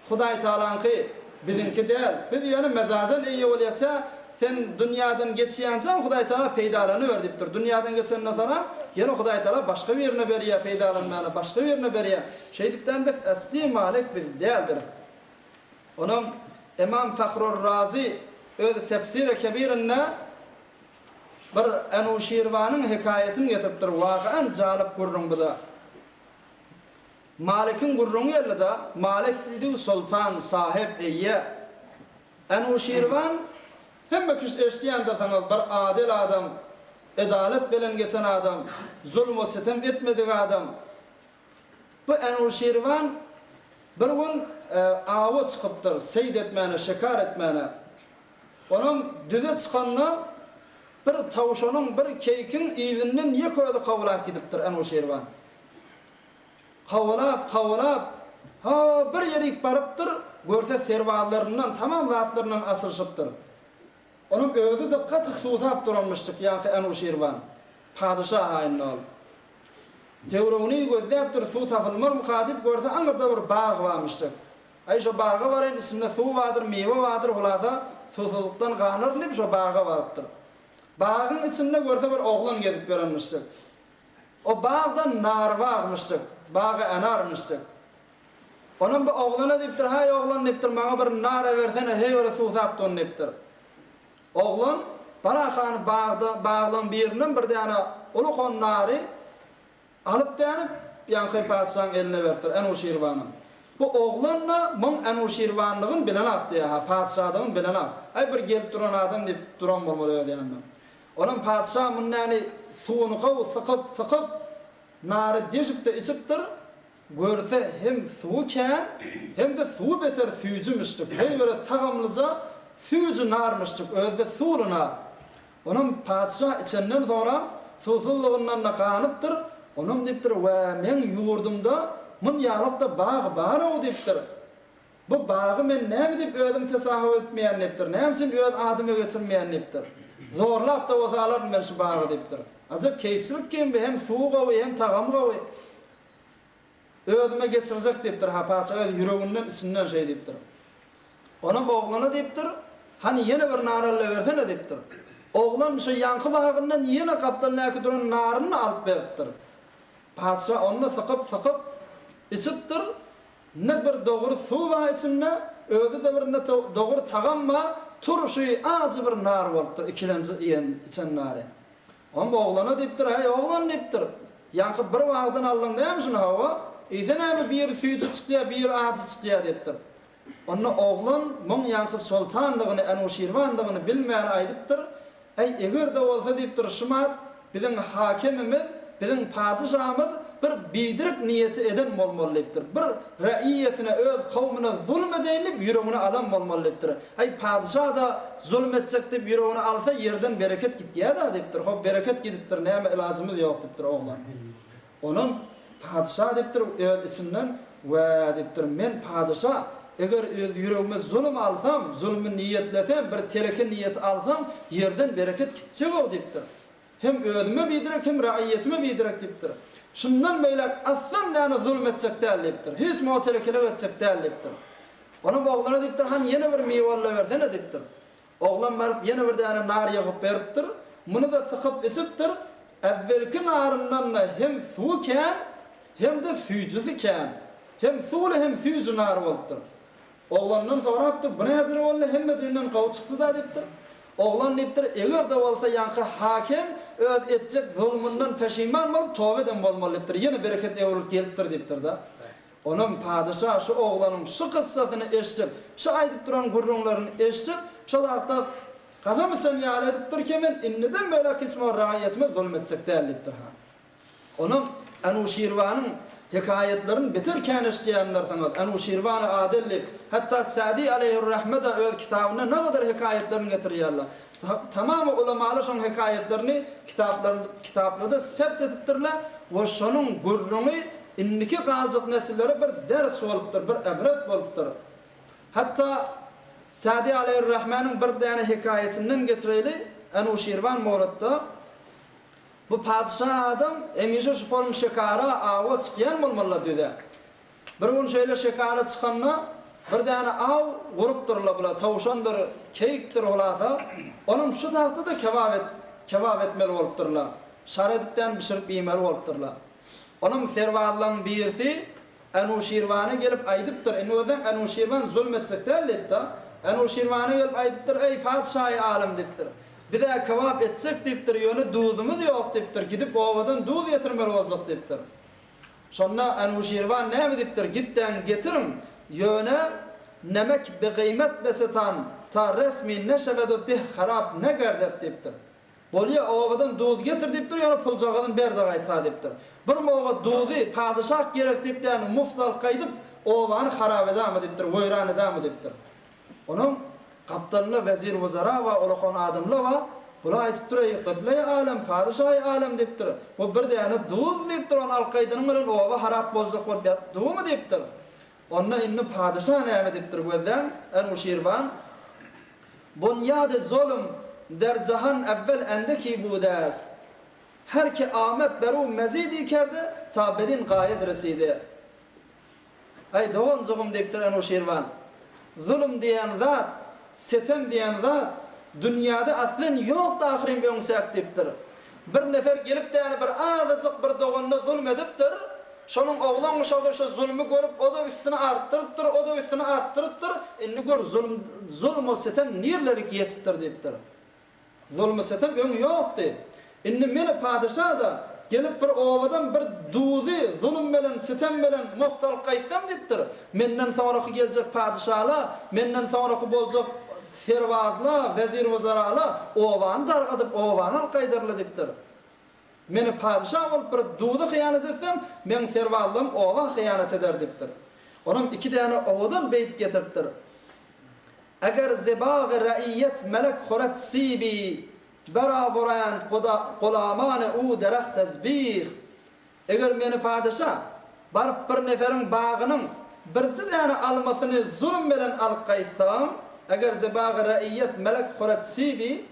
Hudaý Tagalaňky, biziňki däl. Biz ýöne mejazen eýe bolýas tä sen dünýäden geçýänçäň Hudaý Tagala peýdalanyber diýipdir. Dünýäden geçenden soňra ýene Hudaý Tagala başga birine berýär peýdalanmana, başga birine berýär. Şeýdipdän biz esli malik biz däldiris. Onam Ymam Fahrur Razy öz Tefsiri Kebirinde bir Enuşirwanyň hekaýatyny getiripdir. Wakaan jalyp gürrüň bu-da. Malikiň gürrüňi geldi-de, Malik diýdigi soltan, sahyp, eýe. Enuşirwan, hemme kişi eşidýändirsiňiz, bir adyl adam, edalat bilen geçen adam, zulm we sitem etmedik adam. Bu Enuşirwan bir gün awa çykypdyr, seýd etmäne, şikar etmäne. Onam düze çykanda bir tawşanyň, bir keýikiň yzyndan ýeke özi kowlap gidipdir Enuşirwan. Kowalap, kowalap, ha, bir ýerik barypdyr, görse serbazlaryndan, tamam zatlaryndan asylyşypdyr. Onuň özi-de gaty suwsap duranmyşjyk, ýaňky Anuşirwan. Padyşa haýynda ol. Töweregini gözläpdir, suw tapylmarmyka diýip, görse aňyrda bir bag barmyşjyk. Aý, şo baga baraýyn, içinde suw bardyr, miwe bardyr, hulasa, suwsuzlykdan ganaryn diýip, şo baga barypdyr. Bagyň içinde görse bir oglan gezip ýörenmişjik. O bagda nar bagmyşdyk, bagy enarmyşdyk. Onam bu oglana diýipdir, Haý, oglan diýipdir, maňa bir nar bersene, heý bir suwsap durun diýipdir. Oglan Barahany bagda, baglaň birinden bir däne uly nary alyp dänip, ýaňky patyşaň eline beripdir, Enuşirwanyň. Bu oglan-da muň Enuşirwanlygyn bilenok diýýär-ha, patyşadygyny bilenok. Aý, bir gelip duran adam diýip duran bolmaly öz ýanynda. Onam patyşa münnäni suwuny gowy sykyp, sykyp, nary deşip-de içipdir. Görse, hem suwy kän, hem-de suwy beter süýjümişdik. Heý bir tagamlyja süýji narmyşdyk, özi-de suwly nar. Onam patyşa içenden soňra suwsuzlygyndan-da ganypdyr. Onam diýipdir, Wä, meň ýurdumda mun ýalyk-da bag bar-ow diýipdir. Bu bagy men näme diýip özüm tesahup etmeýän diýipdir. Näme üçin öz adyma geçirmeýän diýipdir. Zorlap-da bolsa alaryn men şu bagy diýipdir. Ajap keýpçilik kim bu, hem suwy gowy, hem tagamy gowy. Özüme geçirjek diýipdir, ha patyşa öz ýüreginden, içinden şeý diýipdir. Onam oglana diýipdir, Hany ýene bir nar allabersene diýipdir. Oglan şo ýaňky bagyndan ýene gapdalyndaky duran naryny alyp beripdir. Patyşa ony-da sykyp, sykyp içipdir. Ne bir dogry suw bar içinde, özi-de bir ne dogry tagam bar, turşy ajy bir nar bolupdyr ikilenji iýen, içen nary. Oňa oglana diýipdir, Häý, oglan diýipdir, ýaňky bir bagdan aldyň dämi şuny, hawa, iýse näme biri süýji çykýar, biri ajy çykýar diýipdir. Onda oglan muň ýaňky soltandygyny, Enuşirwandygyny bilmän aýdypdyr, Äý, eger-de bolsa diýipdir, şumat biziň hakemimiz, biziň patyşamyz. bir biderek niýeti eden bolmaly diýipdir. Bir raýyýetine, öz kowmuna zulum edeýin diýip ýüregine alan bolmaly diýipdir. Aý, padyşa-da zulum etjek diýip ýüregine alsa, ýerden bereket gitýä-dä diýipdir. Hop, bereket gidipdir, näme ilajymyz ýok diýipdir oglan. Onam patyşa diýipdir öz içinden, Wä, diýipdir, men patyşa, eger öz ýüregime zulum alsam, zulmy niýetlesem, bir teleke niýeti alsam, ýerden bereket gitjeg-ow diýipdir. Hem özüme biderek, hem raýyýetime biderek diýipdir. Şundan beýläk aslan däne zulum etjek däl diýipdir. Hiç muňa telekelik etjek däl diýipdir. Onam ogluna diýipdir, Hany ýene bir miwe allabersene diýipdir. Oglan baryp ýene bir däne nar ýygyp beripdir. Muny-da sykyp içipdir. Äwwelki naryndan-da hem suwy kän, hem-de süýjüsi kän. Hem suwly hem süýji nar bolupdyr. Oglandan sorapdyr, Bu näjire boldy, hemmejiginden gowy çykdy-da diýipdir. Oglan diýipdir, Eger-de bolsa ýaňky hakem öz etjek zulmundan peşiman bolup toba eden bolmaly diýipdir. Ýene bereket öwrülip gelipdir diýipdir-de. Onam padyşa şu oglanyň şu kyssasyny eşidip, şu aýdyp duran gürrüňlerini eşidip, şol wagtda kasam içen ýaly edipdir ki, men indiden beýläk hiç bir raýatyma zulum etjek däl diýipdir han. Onam Anuşirwanyň hekaýatlaryny beter kän eşidýändirsiňiz, Anuşirwany Adel diýip, hatda Sadi aleýhirrahme-de öz kitabynda nagadar hekaýatlaryny getirýärler. Tamamy ulamalar şoň hekaýatlaryny kitaplarda sebt edipdirler we şonuň gürrüňi indiki galjak nesillere bir ders bolupdyr, bir ybrat bolupdyr. Hatda Sadi aleýhirrahmanyň bir däne hekaýatyndan getireýli, Anuşirwan Moratda Bu patyşa adam hemişe şu form şekara, awa çykýan bolmalyla düze. Bir gün şeýle şekara çykanda bir däne aw gurupdyrla bula, towşandyr, keýikdir hulasa, onam şu tagta-da kebap et, kebap etmeli bolupdyrla. Şar edipdän bişirip iýmeli bolupdyrla. Onam serbazlaň birisi Anuşirwana gelip aýdypdyr, indi gözleň Anuşirwan zulm etjek däl diýipdir. Anuşirwana gelip aýdypdyr, Eý, patyşaýy alem diýipdir. Biz-ä kebap etjek diýipdir, ýöne duzumyz ýok diýipdir, gidip obadan duz getirmeli boljak diýipdir. Şonda Anuşirwan näme diýipdir, Gitdäň getiriň, ýöne nemek bigyýmet besetan ta resmi neşewedu deh harap ne gerdet diýipdir. Bolýa, obadan duz getir diýipdir, ýöne puljagazyny ber-de gaýta diýipdir. Bir moga duzy padyşah gerek diýip däni muft alyp gaýdyp, obany harap edämi diýipdir, weýran edämi diýipdir. Onuň gapdalynda wezir-wuzara bar, ulakan adamlar bar. Bular aýdypdyr, Eý, kyblaýy alem, padyşaýy alem diýipdir. Bu bir däne duz diýipdir, ony alyp gaýdanyň bilen oba harap boljak bolup ýatyp durmy diýipdir. Onda indi padyşa näme diýipdir gözläň, Anuşirwan, Bunýady zulm der jahan evvel endeki budest, Her ki amet beru mezidi kerde, ta bedin gaýet residi. Aý, doganjygym diýipdir Anuşirwan, Zulum diýen zat, setem diýen zat dünýäde aslen ýokdy ahyryn öňsäk diýipdir. Bir nefer gelip däni bir azajyk bir doganyna zulum edipdir, şonuň oglan uşagy şo zulmy görüp o-da üstüni artdyrypdyr, o-da üstüni artdyrypdyr, indi gör zulum zulm-u setem nirlerik ýetipdir diýipdir. Zulm-u setem öň ýokdy. Indi meni padyşa-da gelip bir obadan bir duzy zulum bilen setem bilen mugt alyp gaýtsam diýipdir, menden soňraky geljek padyşala, menden soňraky boljak Serbazla, wezir-wuzarala obany dargadyp, obany alyp gaýdarlar diýipdir. Meni padyşa bolup bir duza hyýanat etsem, meň serbazlarym oba hyýanat eder diýipdir. Onam iki däne owadan beýt getiripdir. Eger ze bagy raiyet melek huret sibi, Berawurand gulamany u dereht ez bih. Eger meni padyşa, baryp bir neferiň bagynyň birji däne almasyny zulum bilen alyp gaýtsam, eger ze bagy raiyet melek huret sibi,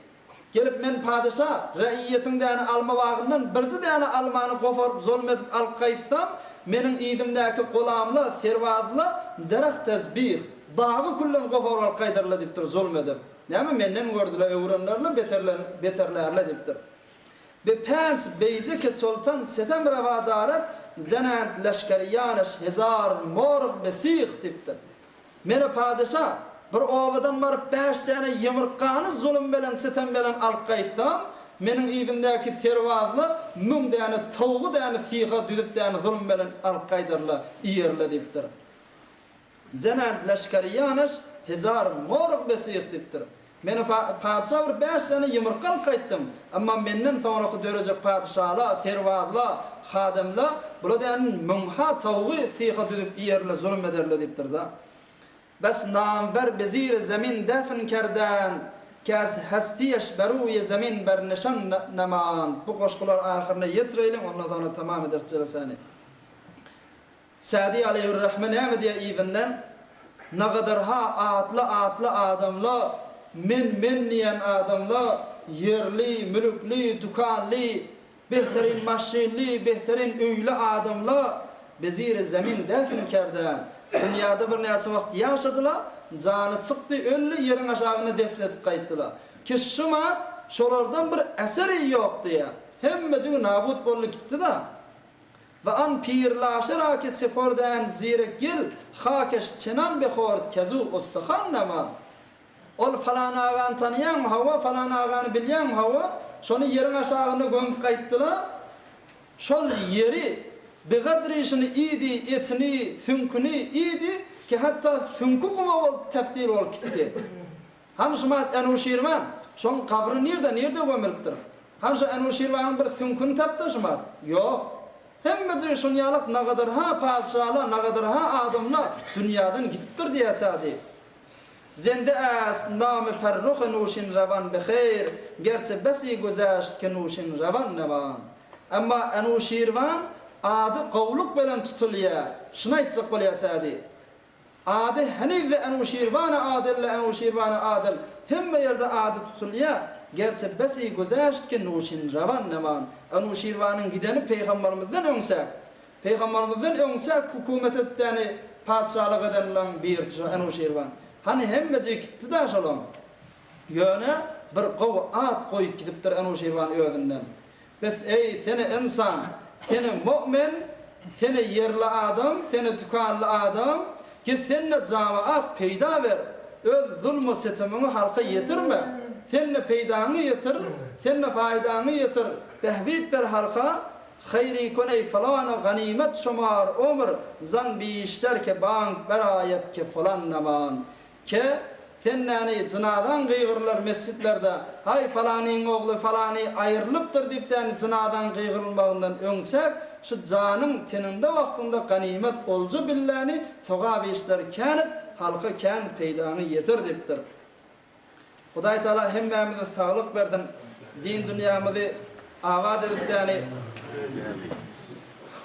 gelip men padyşa, raiyetiň däne alma bagyndan birji däne almany goparyp zulum edip alyp gaýtsam, meniň yzymdaky gulamla, serbazla dereht ez bih, bagy küllen goparyp alyp gaýdarlar diýipdir zulum edip. Näme menden gördüler, öwrenlerle, beterler, beterlärle diýipdir. Be pänç beýze ke soltan setem rewa daret zenent leşgeriýaneş hezar morg be syh diýipdir. Mene padyşa, bir obadan baryp bäş däne ýumurtgany zulum belen sitem belen alyp gaýtsam, meniň yzymdäki serbazlar müň däne towgy däne syha düzüp däne zulum belen alyp gaýdarlar, iýerler diýipdir. Zenent leşgeriýaneş hezar morg be syh diýipdir. Men patyşa bir bäş sany ýumurtga alyp gaýtdym. Emma menden soňraky dörejek patyşala, serbazla, hademla bula dänin müňha tawugy syha düzüp iýerle, zulum ederle diýipdir-da. Bes namber beziri zemin defn kerden, ke az hestiyeş beruýe zemin ber nişan nemand. Bu goşgular ahyryna ýetireýliň, ondan soňra tamam ederis jelesäni. Sa'dy aleýhir-rahme näme diýýär yzyndan? Nagadarha atly-atly adamla, men-men diýen adamla, ýerli, mülükli, dükanly, behterin maşynly, behterin öýli adamla beziri zemin defn kerde. Dünýäde birnäçe wagt ýaşadyla, jany çykdy, öldi, ýeriň aşagynda defn edip gaýtdyla. Ki şumat şolardan bir eseri ýok diýýär. Hemmejigi nabut boldy gitdi-da. We an pirlaşa ki sepordän zire gil hakeş çenan behord kezu ustuhan nama. Ol falan agany tanaýaňmy hawa, falan agany bilýäňmi hawa, şony ýeriň aşagynda gömüp gaýtdylar. Şol ýeri bigadri şuny iýdi, etini, süňküni iýdi ki hatda süňki guma bolup tebdil bolup gitdi. Hany şumat Enuşirwan? Şoň gabry nirde, nirde gömülipdir? Hany şu Enuşirwanyň bir süňküni tapdy şumat? Ýok. Hemmejigi şunýalak nagadarha patyşala, nagadarha adamla dünýadan gidipdir diýýär Sady. Zende äst namy Ferruhy Nuşin rewan bi heýr, gerçe besi güzeşt ki Nuşin rewan newan. Emma Enuşirwan ady gowluk bilen tutulýar. Şuny aýtjak bolýar Sady. Ady heniz-de Enuşirwana Adyl-le Enuşirwana Adyl hemme ýerde ady tutulýar, gerçi besi güzeşt ki Nuşinrawan neman, Enuşirwanyň gideni pygambarymyzdan öňçäk, pygambarymyzdan öňçäk hukumet etdäni patyşalyk edenleň birisi şo Enuşirwan. Hany hemmejigi gitdi-dä şolaň. Ýöne bir gowy at goýup gidipdir Enuşirwan özünden. Bes eý, seni ynsan, seni mu'min, seni ýerli adam, seni dükanly adam, git sen-de jamaat peýda ber, öz zulm-u setemiňi halka ýetirme, sen-de peýdaňy ýetir, sen-de faýdaňy ýetir, bähbit ber halka, haýry kun eý falany ganymat şumar omr, zan bişter ke bank beraýet ke falan naman. Ke, sen näni, jynazaň gygyrylar mesjitlerde, Haý, falanyň ogly falany aýrylypdyr diýip däni jynazaň gygyrylmagyndan öňçäk, şu janyň teniňde wagtyňda ganymat olja billäni sogap işleri kän et, halka kän peýdaňy ýetir diýipdir. Hudaý Taala hemmämize saglyk bersin, din dünýämizi abat edip däni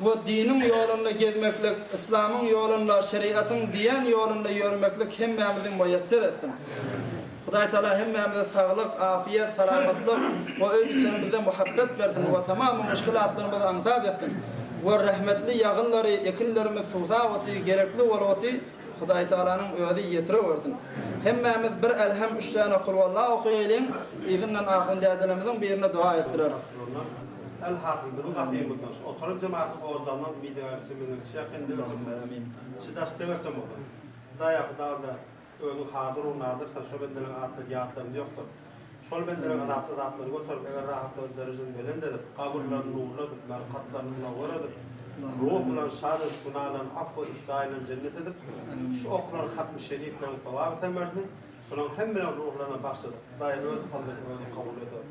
we diniň ýolunda gezmeklik, yslamyň ýolunda, şeriatyň diýen ýolunda ýörmeklik hemmämizi muýesser etsin. Hudaý Taala hemmämize saglyk, afiýet, salamatlyk we öý içerimizde muhabbet bersin we tamamy muşkilatlarymyzy aňsat etsin we rehmetli ýagynlary, ekinlerimiz suwsap oty, gerekli bolup oty, Hudaý Tagalanyň özi ýetirewersin. Hemmämiz bir Elhem üç däne Kulwalla okaýalyň, yzyndan ahun dädelerimiziň birine doga etdireris. Elhasyl biziň gapymyzdan şu oturan jematyň ojagyndan umydy çemenler şu ýakyn degerçem bolsun, şu daş degerçem bolsun. Hudaýa Hudaýda özüň hazyr u nazyrsan şo bendeleriň atlary ýatlarynda ýokdur. Şol bendeleriň azaply zatlaryny göterip, eger rahatlaryny derejesini belent edip, gabyrlaryny nurly edip, merkatlaryny munawwer edip, ruh bilen şad edip, günalaryny afw edip, jaýlaryny jennet edip, şu okalan hatmy-şerifleriň sogaby-semerini şolaryň hemmeleriň ruhlaryna bagyş edip, Hudaý öz pazlyny özi kabul eder.